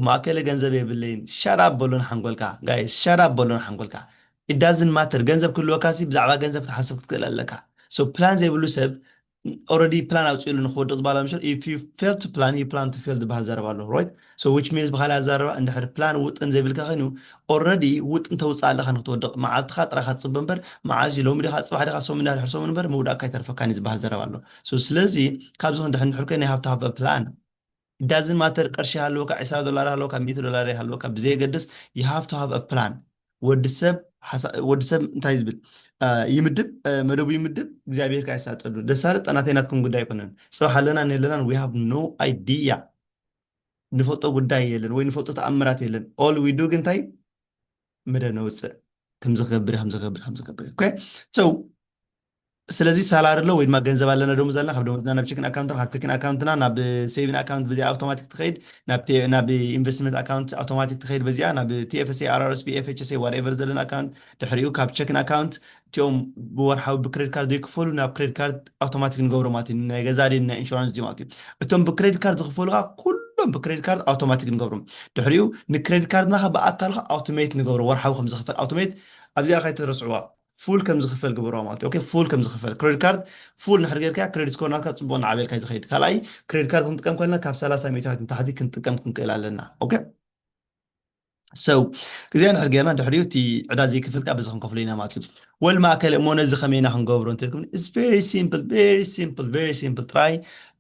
ማእከለ ገንዘብ የብለይን። Shut up በሎ ንሓንጎልካ። Guys, shut up በሎ ንሓንጎልካ። It doesn't matter። ገንዘብ ክህልወካ ሲ ብዛዕባ ገንዘብ ክትሓስብ ክትክእል ኣለካ። So ፕላን ዘይብሉ ሰብ already ፕላን ኣውፅእሉ ንክወድቕ ዝበሃል ምሽ፣ if you fail to plan, you plan to fail ዝበሃል ዘረባ ኣሎ፣ right? So which means ብካልእ ኣዘራርባ እንድሕር ፕላን ውጥን ዘይብልካ ኮይኑ already ውጥን ተውፅእ ኣለካ ንክትወድቕ። መዓልትኻ ጥራይ ክትፅበ እምበር መዓዝ እዩ ሎሚ ዲኻ ፅባሕ ዲኻ ሰሙን ዲኻ ድሕሪ ሰሙን እምበር ምውዳእካ ኣይተርፈካን እዩ ዝበሃል ዘረባ ኣሎ። So ስለዚ ካብዚ ክንድሕን ድሕር ኮይና you have to have a plan። It doesn't matter ቅርሺ ሃለወካ፣ ዕስራ ዶላር ሃለወካ፣ ሚእቲ ዶላር ሃለወካ ብዘየገድስ you have to have a plan። ወዲ ሰብ ሓሳ-፣ ወዲ ሰብ እንታይ ዝብል አ፣ ይምድብ፣ አ፣ መደቡ ይምድብ፣ እግዚኣብሔር ከዓ ይሳጠሉ። ደሳለ ጠናተይ ናትኩም ጉዳይ ኣይኮነን። ፅባሕ ኣለናን የለናን we have no idea። ንፈልጦ ጉዳይ የለን ወይ ንፈልጦ ተኣምራት የለን። All we do ግን እንታይ መደብ ነውፅእ። ከምዚ ክገብር ከምዚ ክገብር ከምዚ ክገብር። Okay? So ስለዚ ሳላሪ ኣሎ ወይ ድማ ገንዘብ ኣለና፣ ደሞዝ ኣለና፣ ካብ ደሞዝና ናብ ቸኪን ኣካውንትና፣ ካብ ቸኪን ኣካውንትና ናብ ሴቪን ኣካውንት በዚኣ ኣውቶማቲክ ትኸይድ፣ ናብ ቴ-፣ ናብ ኢንቨስትመንት ኣካውንት ኣውቶማቲክ ትኸይድ በዚኣ፣ ናብ ቲ ኤፍ ኤስ ኤ፣ ኣር ኣር ኤስ ፒ፣ ኤፍ ኤች ኤስ ኤ፣ ዋትኤቨር ዘለና ኣካውንት። ድሕሪኡ ካብ ቸኪን ኣካውንት እቲኦም ብወርሓዊ ብክሬዲት ካርድ ዘይክፈሉ ናብ ክሬዲት ካርድ ኣውቶማቲክ ንገብሮ ማለት እዩ። ናይ ገዛ ድዩ ናይ ኢንሹራንስ ድዩ ማለት እዩ። እቶም ብክሬዲት ካርድ ዝኽፈሉ ከዓ ኩሎም ብክሬዲት ካርድ ኣውቶማቲክ ንገብሮም። ድሕሪኡ ንክሬዲት ካርድና ከዓ ብኣካል ከዓ ኣውቶሜት ንገብሮ፣ ወርሓዊ ከም ዝኽፈል ኣውቶሜት። ኣብዚኣ ከይትረስዕዋ፣ ፉል ከም ዝኽፈል ግበርዋ ማለት እዩ። ኦኬ፣ ፉል ከም ዝኽፈል፣ ክሬዲት ካርድ ፉል እንድሕር ጌርካ ክሬዲት ስኮር ናትካ ፅቡቅ እናዓበልካ እዩ ዝኸይድ። ካልኣይ ክሬዲት ካርድ ክንጥቀም ከለና ካብ ሰላሳ ሚእታዊት ንታሕቲ ክንጥቀም ክንክእል ኣለና። ኦኬ፣ so ግዜ እንድሕር ጌርና ድሕሪኡ እቲ ዕዳ ዘይክፍል ከዓ በዚ ክንከፍሎ ኢና ማለት እዩ። ወል ማእከል እሞ ነዚ ከመይ ኢና ክንገብሮ እንተልኩም፣ it's very simple, very simple, very simple። ጥራይ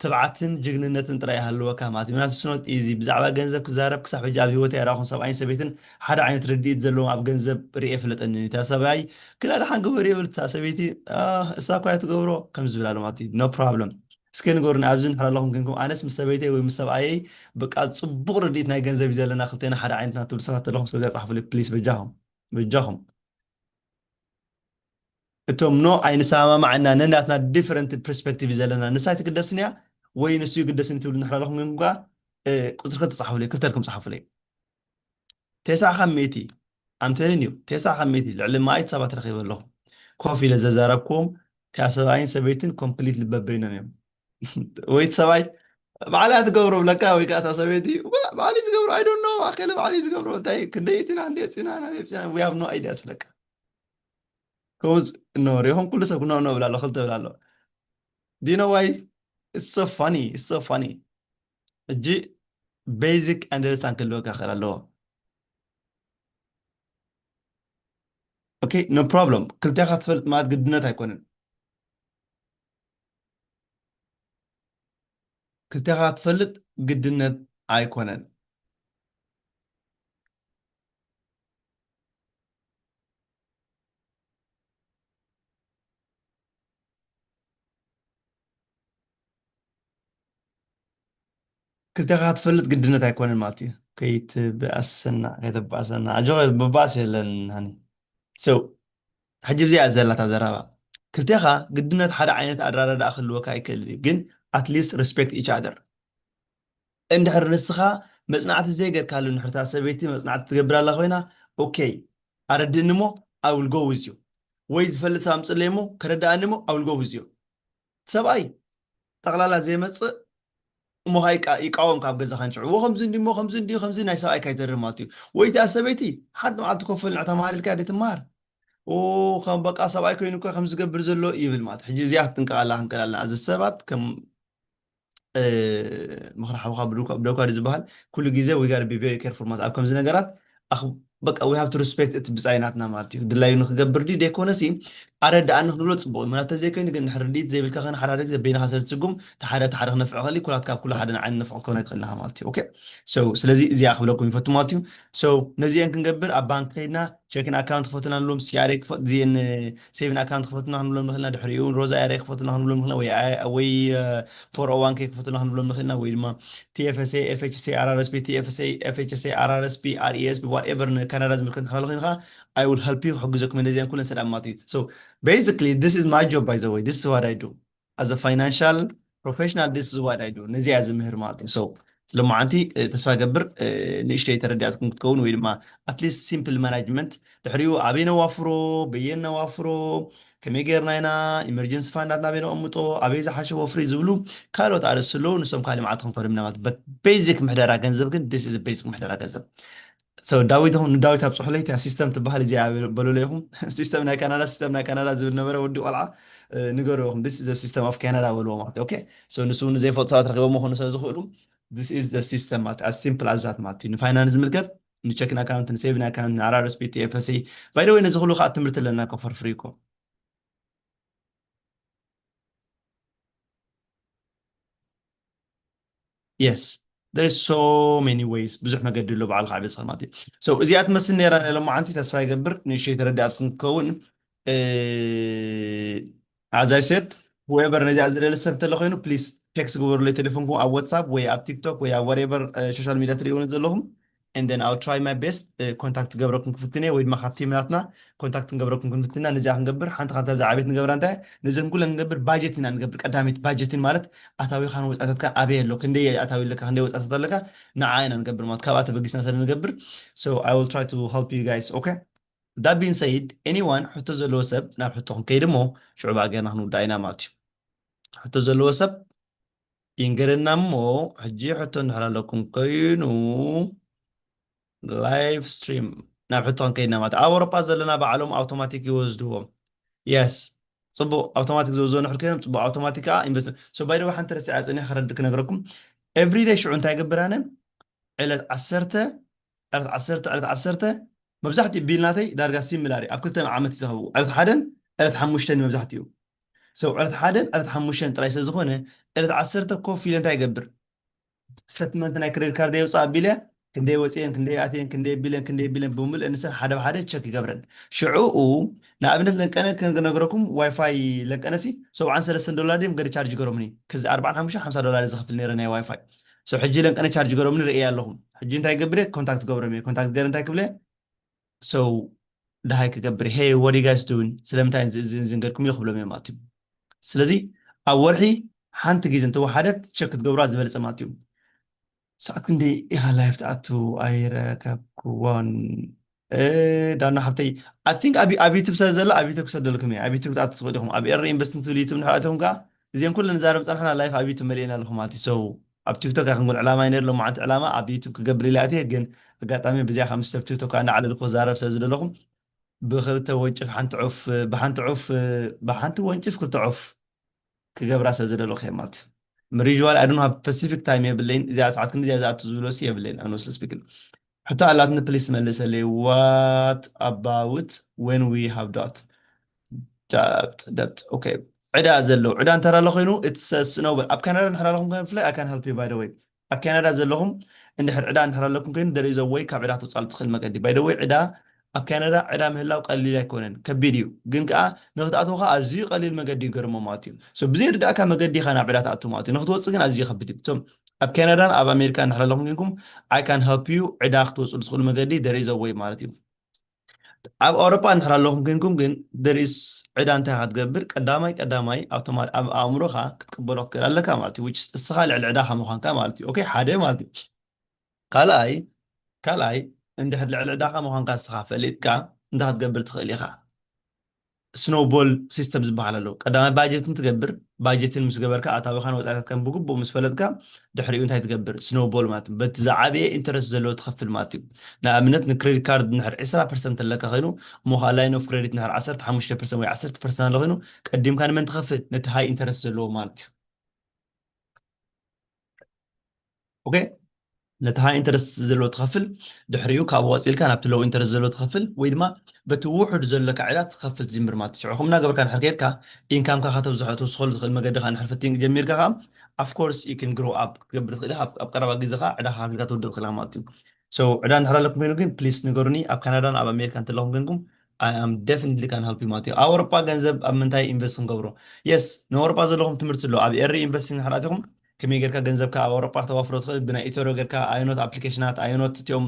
ትብዓትን ጅግንነትን ጥራይ ይሃልወካ ማለት እዩ። ምክንያቱ it's not easy። ብዛዕባ ገንዘብ ክዛረብ ክሳብ ሕጂ ኣብ ህይወተይ ኣይረኣኹን ሰብኣይን ሰበይትን ሓደ ዓይነት ርድኢት ዘለዎም ኣብ ገንዘብ ርኢ ኣይፍለጠንን እዩ። እታ ሰብኣይ ግና ደሓን ግበር ይብል፣ እታ ሰበይቲ "ኣህ፣ እሳ እኳ እያ ትገብሮ" ከም ዝብል ኣሎ ማለት እዩ። No problem። እስከ ንገሩኒ ኣብዚ ንሕር ኣለኹም ኮንኩም ኣነስ ምስ ሰበይተይ ወይ ምስ ሰብኣየይ በቃ ፅቡቕ ርድኢት ናይ ገንዘብ እዩ ዘለና ክልቴና ሓደ ዓይነት ኢና ትብሉ ሰባት ኣለኹም እስከ ፃሓፉለይ ፕሊስ በጃኹም በጃኹም እቶም ኖ ኣይንሰማማዕ እና ነናትና different perspective እዩ ዘለና ንሳ ኣይትግደስን እያ ወይ ንሱ ይግደስን ትብሉ ንሕር ኣለኹም ኮንኩም ከዓ ቁፅሪ ክልተ ፃሓፉለይ ክልተ ኢልኩም ፃሓፉለይ ቴስዓ ካብ ሚእቲ ኣምተልን እዩ ቴስዓ ካብ ሚእቲ ልዕሊ ማእት ሰባት ረኺበ ኣለኹ ኮፍ ኢለ ዘዛረብክዎም እቲኣ ሰብኣይን ሰበይትን ኮምፕሊት ልበበይኖም እዮም ወይ እቲ ሰብኣይ ባዕላ ትገብሮ ብለካ ወይ ከዓ እታ ሰበይቲ ባዕሉ ዝገብሮ ኣይዶኖ ኣከለ ባዕሉ ዝገብሮ እንታይ ክንደይ እቲና እንደ ፂና ናብ ፂና we have no idea ትብለካ ከምኡ ኖ ሪኹም ኩሉ ሰብ ኖ ኖ ብላ ኣሎ ክልተ ብላ ኣሎ do you know why it's so funny it's so funny ሕጂ basic understand ክህልወካ ክእል ኣለዎ okay no problem ክልቴኻ ትፈልጥ ማለት ግድነት ኣይኮነን ክልቴኻ ትፈልጥ ግድነት ኣይኮነን ክልቴኻ ክትፈልጥ ግድነት ኣይኮነን ማለት እዩ ከይትብኣሰና ከይተባእሰና ኣጆ መባእስ የለን ሃኒ so ሕጂ ብዚኣ ዘላታ ዘረባ ክልቴኻ ግድነት ሓደ ዓይነት ኣረዳድኣ ክህልወካ ይክእል እዩ ግን at least respect each other እንድሕር ንስኻ መፅናዕቲ ዘይገርካሉ ንሕርታ ሰበይቲ መፅናዕቲ ትገብር ኣላ ኮይና okay ኣረድእኒ ሞ I will go with you ወይ ዝፈልጥ ሰብ ኣምፅለይ ሞ ከረዳእኒ ሞ I will go with you ሰብኣይ ጠቕላላ ዘይመፅእ እሞ ይቃወም ካብ ገዛ ከንጭዑ ዎ ከምዚ እንዲ ሞ ከምዚ እንዲ ከምዚ ናይ ሰብኣይ ካይተርር ማለት እዩ ወይ እቲኣ ሰበይቲ ሓንቲ መዓልቲ ኮፈል ንዕ ተማሃር ኢልካ ደ ትመሃር ከም በቃ ሰብኣይ ኮይኑ እኮ ከም ዝገብር ዘሎ ይብል ማለት ሕጂ እዚኣ ክትጥንቀቕ ኣላ ክንክእል ኣለና እዚ ሰባት ከም ምኽሪ ሓውኻ ብደውካ ዝበሃል ኩሉ ግዜ we gotta be very careful ማለት ኣብ ከምዚ ነገራት በቃ we have to respect እቲ ብፃይ ናትና ማለት እዩ ድላዩ ንክገብር ድዩ ደይኮነ ሲ ኣረዳኣኒ ክንብሎ ፅቡቅ እዩ ምናተ ዘይኮይኑ ግን ንሕርዲት ዘይብልካ ከነ ሓደ ግዜ በይንኻ ስለ ትስጉም እቲ ሓደ እቲ ሓደ ክነፍዕ ከሊ ኩላትካ ኣብ ኩሉ ሓደ ንዓይኒ ነፍዕ ክኮነ ይክእል ኣለካ ማለት እዩ okay so ስለዚ እዚኣ ክብለኩም ይፈቱ ማለት እዩ so ነዚአን ክንገብር ኣብ ባንክ ከይድና ቸኪን ኣካውንት ክፈቱና ንብሎም ሲኣርኤ ክፈ- ዚን ሴቪን ኣካውንት ክፈቱና ክንብሎም ንኽእልና ድሕሪኡ ሮዛ ኣርኤ ክፈቱና ክንብሎም ንኽእልና ወይ ኣይ- ወይ ፎር ኦ ዋን ኬ ክፈቱና ክንብሎም ንኽእልና ወይ ድማ ቲኤፍኤስኤ ኤፍኤችኤስኤ ኣርአርስፒ ቲኤፍኤስኤ ኤፍኤችኤስኤ ኣርአርስፒ ኣርኢኤስፒ ዋትኤቨር ንካናዳ ዝምልከት ንሕራሉ ኮይንካ I will help you ክሕግዘኩም ነዚአን ኩለን ሰላም ማለት እዩ so basically this is my job by the way this is what I do as a financial professional this is what I do ነዚኣ ዝምህር ማለት እዩ so ስለማዓንቲ ተስፋ ገብር ንእሽተይ ተረዲኣትኩም ክትከውን ወይ ድማ at least simple management ድሕሪኡ ኣበይ ነዋፍሮ በየን ነዋፍሮ ከመይ ገርና ኢና emergency fund ኣበይ ነቐምጦ ኣበይ ዝሓሸ ወፍሪ ዝብሉ ካልኦት ኣርእስቲ ኣለዉ ንሶም ካልእ መዓልቲ ክንፈርም ኢና ማለት but basic ምሕደራ ገንዘብ ግን this is basic ምሕደራ ገንዘብ so ዳዊት ኹም ንዳዊት ኣብፅሑለይ እቲኣ system ትበሃል እዚኣ በሉለ ኢኹም system ናይ ካናዳ system ናይ ካናዳ ዝብል ነበረ ወዲ ቆልዓ ንገሩ ኢኹም this is system of Canada በልዎ ማለት okay so ንሱ እውን ዘይፈልጡ ሰባት ረኪቦም ክኾኑ ስለ ዝኽእሉ this is system ማለት as simple as that ማለት እዩ ንፋይናንስ ዝምልከት ንቸኪን ኣካውንት ንሴቪን ኣካውንት ንኣራርስፒ ቲኤፍኤስኤ by the way ነዚ ኩሉ ከዓ ትምህርቲ ኣለና ኮ for free ኮ yes there is so many ways ብዙሕ መገዲ ኣሎ በዓልካ ዕቤት ማለት እዩ so እዚኣ ትመስል ነራ ሎማዓንቲ ተስፋ ይገብር ንእሽተይ ተረዳእትኩም ክከውን as I said whoever ነዚኣ ዝደሊ ሰብ እንተሎ ኮይኑ please text ግበሩለይ ቴሌፎንኩም ኣብ ዋትሳፕ ወይ ኣብ ቲክቶክ ወይ ኣብ whatever social media ትሪእዎ ዘለኹም and then I'll try my best ኮንታክት ገብረኩም ክፍትነ ወይ ድማ ካብ ቲም ናትና ኮንታክት ንገብረኩም ክንፍትና ነዚኣ ክንገብር ሓንቲ ካብታ ዝዓቤት ንገብራ እንታይ ነዚ ክንኩለ ንገብር ባጀት ኢና ንገብር ቀዳሚት ባጀትን ማለት ኣታዊኻን ወፃታትካ ኣበይ ኣሎ ክንደይ ኣታዊ ኣለካ ክንደይ ወፃታት ኣለካ ንዓ ኢና ንገብር ማለት ካብኣ ተበጊስና ስለ ንገብር so I will try to help you guys okay that being said anyone ሕቶ ዘለዎ ሰብ ናብ ሕቶ ክንከይድ እሞ ሽዑ ብኣ ጌርና ክንውዳእ ኢና ማለት እዩ ሕቶ ዘለዎ ሰብ ይንገረና እሞ ሕጂ ሕቶ እንድሕር ኣለኩም ኮይኑ live stream ናብ ሕቶ ክንከይድና ማለት ኣብ ኣውሮጳ ዘለና ባዕሎም ኣውቶማቲክ ይወስድዎም yes ፅቡቅ ኣውቶማቲክ ዝወስዶ ንሕር ኮይኖም ፅቡቅ ኣውቶማቲክ ከዓ ኢንቨስት so by the way ሓንቲ ረሲዓ ፀኒሕ ክረድ ክነግረኩም everyday ሽዑ እንታይ ገብር ኣነ ዕለት ዓሰርተ ዕለት ዓሰርተ ዕለት ዓሰርተ መብዛሕትኡ ቢል ናተይ ዳርጋ ሲሚላር እዩ ኣብ ክልተ ዓመት እዩ ዝኸው ዕለት ሓደን ዕለት ሓሙሽተን መብዛሕትኡ so ዕለት ሓደን ዕለት ሓሙሽተን ጥራይ ስለ ዝኾነ ዕለት ዓሰርተ ኮፍ ኢለ እንታይ ይገብር ስተትመንት ናይ ክሬዲት ካርድ የውፅእ ኣቢለ ክንደይ ወፅየን፣ ክንደይ ኣትየን፣ ክንደይ ቢለን፣ ክንደይ ቢለን ብምልእ ንሰን ሓደ ብሓደ ቸክ ይገብረን። ሽዑኡ ንኣብነት ለንቀነ ክነግረኩም ዋይፋይ ለንቀነሲ ሰብዓን ሰለስተን ዶላር ድዮም ገደ ቻርጅ ገሮምኒ። ከዚ ኣርባዓን ሓሙሽተን ሓምሳ ዶላር ዝኸፍል ነይረ ናይ ዋይፋይ። So ሕጂ ለንቀነ ቻርጅ ገሮምኒ ርእየ ኣለኹም። ሕጂ እንታይ ገብረ? ኮንታክት ገብሮም እየ። ኮንታክት ገር እንታይ ክብለ? So ደሃይ ክገብር? Hey, what you guys doing? ስለምንታይ እዚ እዚ ዝንገርኩም ኢሉ ክብሎም እዮም ማለት እዩ። ስለዚ ኣብ ወርሒ ሓንቲ ግዜ እንተወሓደት ቸክ ክትገብሩዋ ዝበለፀ ማለት እዩ። ሰዓት ክንደይ ኢኻ ላይፍ ትኣቱ? ኣይረከብክዎን። እ፣ ዳና ሓብተይ፣ I think ኣብ ኣብ ዩቱብ ስለ ዘሎ ኣብ ዩቱብ ክሰደልኩም እየ። ኣብ ዩቱብ ክትኣቱ ትኽእሉ ኢኹም። ኣብ ኤሪ ኢንቨስት ትብል ዩቱብ እንድሕር ኣቲኹም ከዓ እዚአን ኩለን ንዛረብ ጸንሕና ላይፍ ኣብ ዩቱብ መሊእና ኣለኹም ማለት እዩ። So ኣብ ቲክቶክ ኣይኮንኩን ዕላማ ነይሩ፣ ሎማዓንቲ ዕላማ ኣብ ዩቱብ ክገብር ኢለ ኣትየ፣ ግን ኣጋጣሚ ብዚኣ ካብ ምስ ሰብ ቲክቶክ እንዳዓለልኩ ክዛረብ ሰብ ዝደለኹም ብክልተ ወንጭፍ ሓንቲ ዑፍ፣ ብሓንቲ ዑፍ፣ ብሓንቲ ወንጭፍ ክልተ ዑፍ ክገብራ ሰብ ዝደለኹ እየ ማለት እዩ። ምሪጅዋል ኣይ ዶንት ሃቭ ፐሲፊክ ታይም የብለይን፣ እዚኣ ሰዓት ክንዲ እዚኣ ዝኣቱ ዝብሎ ሲ የብለይን። ኣኖስ ስፒክን ሕቶ ኣላትኒ፣ ፕሊስ መልሰለይ። What about when we have debt? Debt, debt. Okay። ዕዳ ዘሎ፣ ዕዳ እንተራ ኣሎ ኮይኑ it's a snowball። ኣብ ካናዳ እንድሕር ኣለኹም ከፍለ I can help you, by the way። ኣብ ካናዳ ዘለኹም እንድሕር ዕዳ እንድሕር ኣለኩም ኮይኑ there is a way ካብ ዕዳ ትውፃሉ ትኽእል መገዲ። By the way ዕዳ ኣብ ካናዳ ዕዳ ምህላው ቀሊል ኣይኮነን፣ ከቢድ እዩ። ግን ከዓ ንክትኣትዎ ከዓ ኣዝዩ ቀሊል መገዲ ይገርሞ ማለት እዩ። So ብዘይ ርዳእካ መገዲ ኢኻ ናብ ዕዳ ትኣቱ ማለት እዩ። ንክትወፅእ ግን ኣዝዩ ከብድ እዩ። So ኣብ ካናዳን ኣብ ኣሜሪካ እንድሕር ኣለኹም ኮይንኩም I can help you፣ ዕዳ ክትወፅሉ ትኽእሉ መገዲ there is a way ማለት እዩ። ኣብ ኣውሮፓ እንድሕር ኣለኹም ኮይንኩም ግን there is ዕዳ እንታይ ኢኻ ትገብር? ቀዳማይ ቀዳማይ ኣውቶማ-፣ ኣብ ኣእምሮኻ ክትቅበሎ ክትክእል ኣለካ ማለት እዩ። Which is እስኻ ልዕሊ ዕዳኻ ምዃንካ ማለት እዩ። ኦኬ፣ ሓደ ማለት እዩ። ካልኣይ ካልኣይ እንድሕር ልዕሊ ዕዳኻ ምዃንካ እስኻ ፈሊጥካ እንታይ ክትገብር ትኽእል ኢኻ? ስኖውቦል ሲስተም ዝበሃል ኣሎ። ቀዳማይ ባጀትን ትገብር፣ ባጀትን ምስ ገበርካ ኣታዊኻን ወፃኢታትካን ብግቡእ ምስ ፈለጥካ ድሕሪኡ እንታይ ትገብር? ስኖውቦል ማለት እዩ። በቲ ዝዓበየ ኢንተረስት ዘለዎ ትኸፍል ማለት እዩ። ንኣብነት ንክሬዲት ካርድ እንድሕር ዕስራ ፐርሰንት ኣለካ ኮይኑ እሞ ከዓ ላይን ኦፍ ክሬዲት እንድሕር ዓሰርተ ሓሙሽተ ፐርሰንት ወይ ዓሰርተ ፐርሰንት ኣሎ ኮይኑ ቀዲምካ ንመን ትኸፍል? ነቲ ሃይ ኢንተረስት ዘለዎ ማለት እዩ። ኦኬ፣ ነቲ ሃይ ኢንተረስት ዘለዎ ትኸፍል፣ ድሕሪኡ ካብኡ ቀፂልካ ናብቲ ሎው ኢንተረስት ዘለዎ ትኸፍል፣ ወይ ድማ በቲ ውሑድ ዘለካ ዕዳ ትኸፍል ትጅምር ማለት እዩ። ሽዑ ከምኡ እናገበርካ እንድሕር ከይድካ ኢንካምካ ከተብዝሖ ትውስኸሉ ትኽእል መገዲ ከዓ እንድሕር ፈቲንክ ጀሚርካ ከዓ of course you can grow up ክትገብር ትኽእል ኢኻ። ኣብ ኣብ ቀረባ ግዜ ከዓ ዕዳኻ ከፊልካ ትውድእ ትኽእል ኢኻ ማለት እዩ። So ዕዳ እንድሕር ኣለኩም ኮይኑ ግን ፕሊስ ንገሩኒ። ኣብ ካናዳን ኣብ ኣሜሪካ እንተለኹም ኮይንኩም I am definitely can help you ማለት እዩ። ኣውሮፓ ገንዘብ ኣብ ምንታይ ኢንቨስት ክንገብሮ? የስ፣ ንኣውሮፓ ዘለኹም ትምህርቲ ኣሎ። ኣብ ኤሪ ኢንቨስቲንግ እንድሕር ኣቲኹም ከመይ ጌርካ ገንዘብካ ኣብ ኣውሮፓ ክተዋፍሮ ትኽእል? ብናይ ኢቶሮ ጌርካ ኣየኖት ኣፕሊኬሽናት፣ ኣየኖት እቲኦም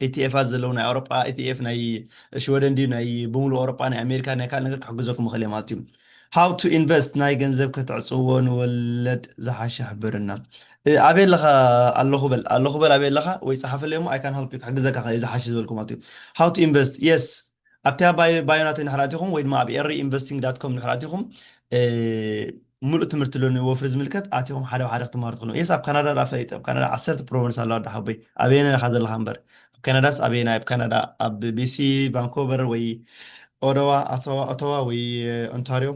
ኢቲኤፋት ዘለዉ ናይ ኣውሮፓ ኢቲኤፍ ናይ ሽወደን ድዩ ናይ ብምሉእ ኣውሮፓ ናይ ኣሜሪካ ናይ ካልእ ነገር ክሕግዘኩም ይኽእል እየ ማለት እዩ። How to invest ናይ ገንዘብ ከተዕፅዎ ንወለድ ዝሓሸ ሕብርና። እ፣ ኣበይ ኣለኻ? ኣለኹ በል፣ ኣለኹ በል ኣበይ ኣለኻ? ወይ ፀሓፈለይ እሞ I can help you ክሕግዘካ ክእል ዝሓሸ ዝበልኩ ማለት እዩ። How to invest? የስ፣ ኣብቲ ኣብ ባዮ ባዮ ናተይ እንድሕር ኣቲኹም ወይ ድማ ኣብ ኤሪ ኢንቨስቲንግ ዳት ኮም እንድሕር ኣቲኹም እ፣ ሙሉእ ትምህርቲ ኣለኒ ወፍሪ ዝምልከት ኣቲኹም ሓደ ብሓደ ክትማሃሩ ትኽእሉ። የስ ኣብ ካናዳ ዳ ፈሊጥ ኣብ ካናዳ ዓሰርተ ፕሮቨንስ ኣለዋ ዳ ሓወይ ኣበየናይ ኢኻ ዘለኻ እምበር ኣብ ካናዳስ ኣበየናይ ኣብ ካናዳ ኣብ ቢሲ ቫንኮቨር ወይ ኦደዋ ኣተዋ ኦተዋ ወይ ኦንታሪዮ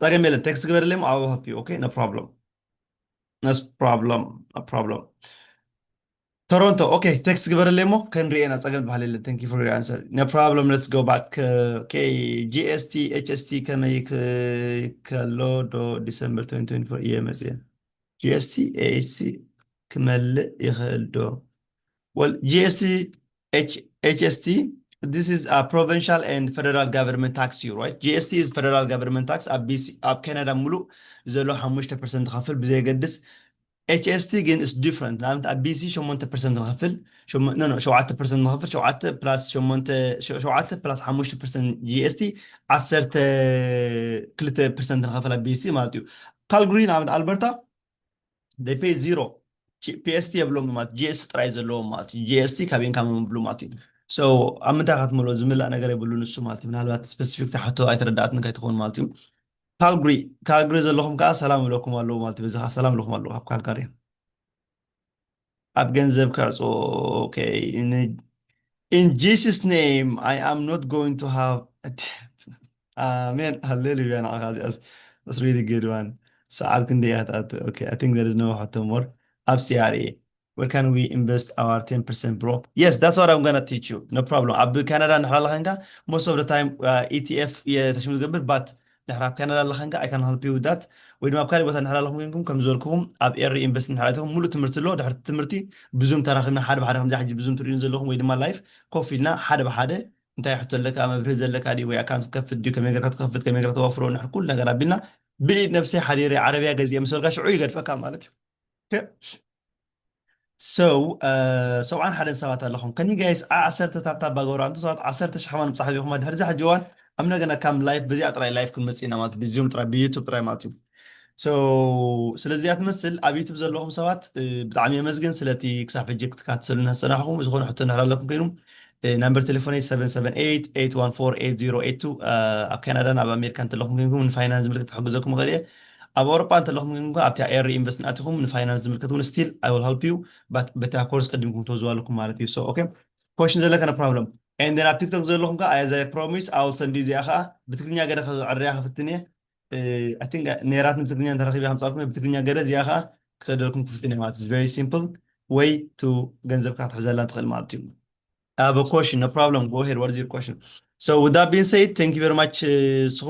ጸገም የለን። ቴክስት ግበርለይ እሞ I will help you. Okay, no problem. No problem. No problem. ቶሮንቶ። ኦኬ፣ ቴክስት ግበርለይ እሞ ከንሪኤና ጸገም ዝበሃል የለን። Thank you for your answer. No problem. Let's go back. Okay, ጂ ኤስ ቲ ኤች ኤስ ቲ ከመይ ክ- ከሎ ዶ ዲሰምበር twenty twenty-four እየ መጽየ? ጂ ኤስ ቲ ኤች ኤስ ቲ ክመልእ ይኽእል ዶ? Well, ጂ ኤስ ቲ ኤች ኤች ኤስ ቲ, this is a provincial and federal government tax you, right? ጂ ኤስ ቲ is federal government tax ኣብ ቢ ሲ ኣብ ካናዳ ሙሉእ ዘሎ ሓሙሽተ ፐርሰንት ትኸፍል ብዘየገድስ ኤች ኤስ ቲ ግን is different። ንኣብነት ኣብ ቢ ሲ ሸሞንተ ፐርሰንት ንኸፍል ሸሞ- no, no, ሸውዓተ ፐርሰንት ንኸፍል ሸውዓተ ፕላስ ሸሞንተ ሸ- ሸውዓተ ፕላስ ሓሙሽተ ፐርሰንት ጂ ኤስ ቲ ዓሰርተ ክልተ ፐርሰንት ንኸፍል ኣብ ቢ ሲ ማለት እዩ። ካልግሪ ንኣብነት ኣልበርታ they pay zero ፒ ኤስ ቲ የብሎም ማለት ጂ ኤስ ቲ ጥራይ ዘለዎም ማለት እዩ። ጂ ኤስ ቲ ካብ ኢንካም የብሉ ማለት እዩ። So ኣብ ምንታይ ክትመልኦ ዝምላእ ነገር የብሉ ንሱ ማለት እዩ። ምናልባት ስፔሲፊክ ትሕቶ ኣይተረዳእትን ከይትኸውን ማለት እዩ። ካልግሪ ካልግሪ ዘለኹም ከዓ ሰላም ይብለኩም ኣለዉ ማለት እዩ። በዚ ከዓ ሰላም ይብለኩም ኣለዉ ካብ ካልጋሪ። ኣብ ገንዘብ ክዕጾ okay in in Jesus name I am not going to have a debt. Amen. Hallelujah. ንዓኻ እዚኣስ- that's really good one. ሰዓት ክንደይ እያ ትኣቱ? Okay, I think there is no ሕቶ more. ኣብ C R A where can we invest our ten percent, bro? Yes, that's what I'm gonna teach you. No problem. ኣብ ካናዳ እንድሕር ኣለኻ ኢንካ most of the time E T F እየ ተሽሙ ዝገብር but ድሕር ኣብ ካናዳ ኣለኻ እንካ I can help you with that። ወይ ድማ ኣብ ካልእ ቦታ እንድሕር ኣለኹም ኮይንኩም ከም ዝበልኩኹም ኣብ ኤሪ ኢንቨስት እንድሕር ኣቲኹም ሙሉእ ትምህርቲ ኣሎ። ድሕርቲ ትምህርቲ ብዙም ተራኺብና ሓደ ብሓደ ከምዚ ሕጂ ብዙም ትርእዩ ዘለኹም ወይ ድማ ላይፍ ኮፍ ኢልና ሓደ ብሓደ እንታይ ሕቶ ኣለካ፣ መብርሂ ዘለካ ድዩ ወይ ኣካውንት ትከፍት ድዩ፣ ከመይ ጌርካ ትከፍት፣ ከመይ ጌርካ ተዋፍሮ፣ ንድሕር ኩሉ ነገር ኣቢልና ብኢድ ነብሰይ ሓዲረ ዓረብያ ገዚኤ ምስ በልካ ሽዑ ይገድፈካ ማለት እዩ። Okay። So ሰብዓን ሓደን ሰባት ኣለኹም ከኒ ጋይስ ዓሰርተ ታብታብ ባገበሩ ኣንቱ ሰባት ዓሰርተ ሽሕ ከማን ምብጻሕ ቢኹም ድሕሪ ዛ ሕጂ እዋን ኣብ ነገና ካም ላይፍ በዚኣ ጥራይ ላይፍ ክንመጽእ ኢና ማለት ብዚም ጥራይ ብዩቱብ ጥራይ ማለት እዩ። So ስለዚኣ ትመስል ኣብ ዩቱብ ዘለኹም ሰባት ብጣዕሚ የመስግን ስለቲ ክሳብ ሕጂ ክትካትሰሉና ዝጸናሕኹም። ዝኾነ ሕቶ እንድሕር ኣለኩም ኮይኑ ናምበር ቴሌፎነይ ሰቨን ሰቨን ኤይት ኤይት ዋን ፎር ኤይት ዜሮ ኤይት ቱ። ኣብ ካናዳን ኣብ ኣሜሪካ እንተለኹም ኮይንኩም ንፋይናንስ ዝምልከት ክሕግዘኩም ይኽእል እየ። ኣብ ኣውሮጳ እንተለኹም ኮይንኩም ኣብቲ ኤሪ ኢንቨስት ኣቲኹም ንፋይናንስ ዝምልከት እውን still I will help you but በታ ኮርስ ቀዲምኩም ትወዝዋ ኣለኩም ማለት እዩ። So okay question ዘለካ no problem and then ኣብ ቲክቶክ ዘለኹም ከዓ as I promise I will send you እዚኣ ከዓ ብትግርኛ ገለ ክዕርያ ክፍትን እየ። I think ነይራት ብትግርኛ እንተረኺበ ከምፃልኩም ብትግርኛ ገለ እዚኣ ከዓ ክሰደልኩም ክፍትን እየ ማለት it's very simple way to ገንዘብካ ክትሕዘላ ትኽእል ማለት እዩ። I have a question, no problem, go ahead, what is your question? So with that being said, thank you very much ንስኹም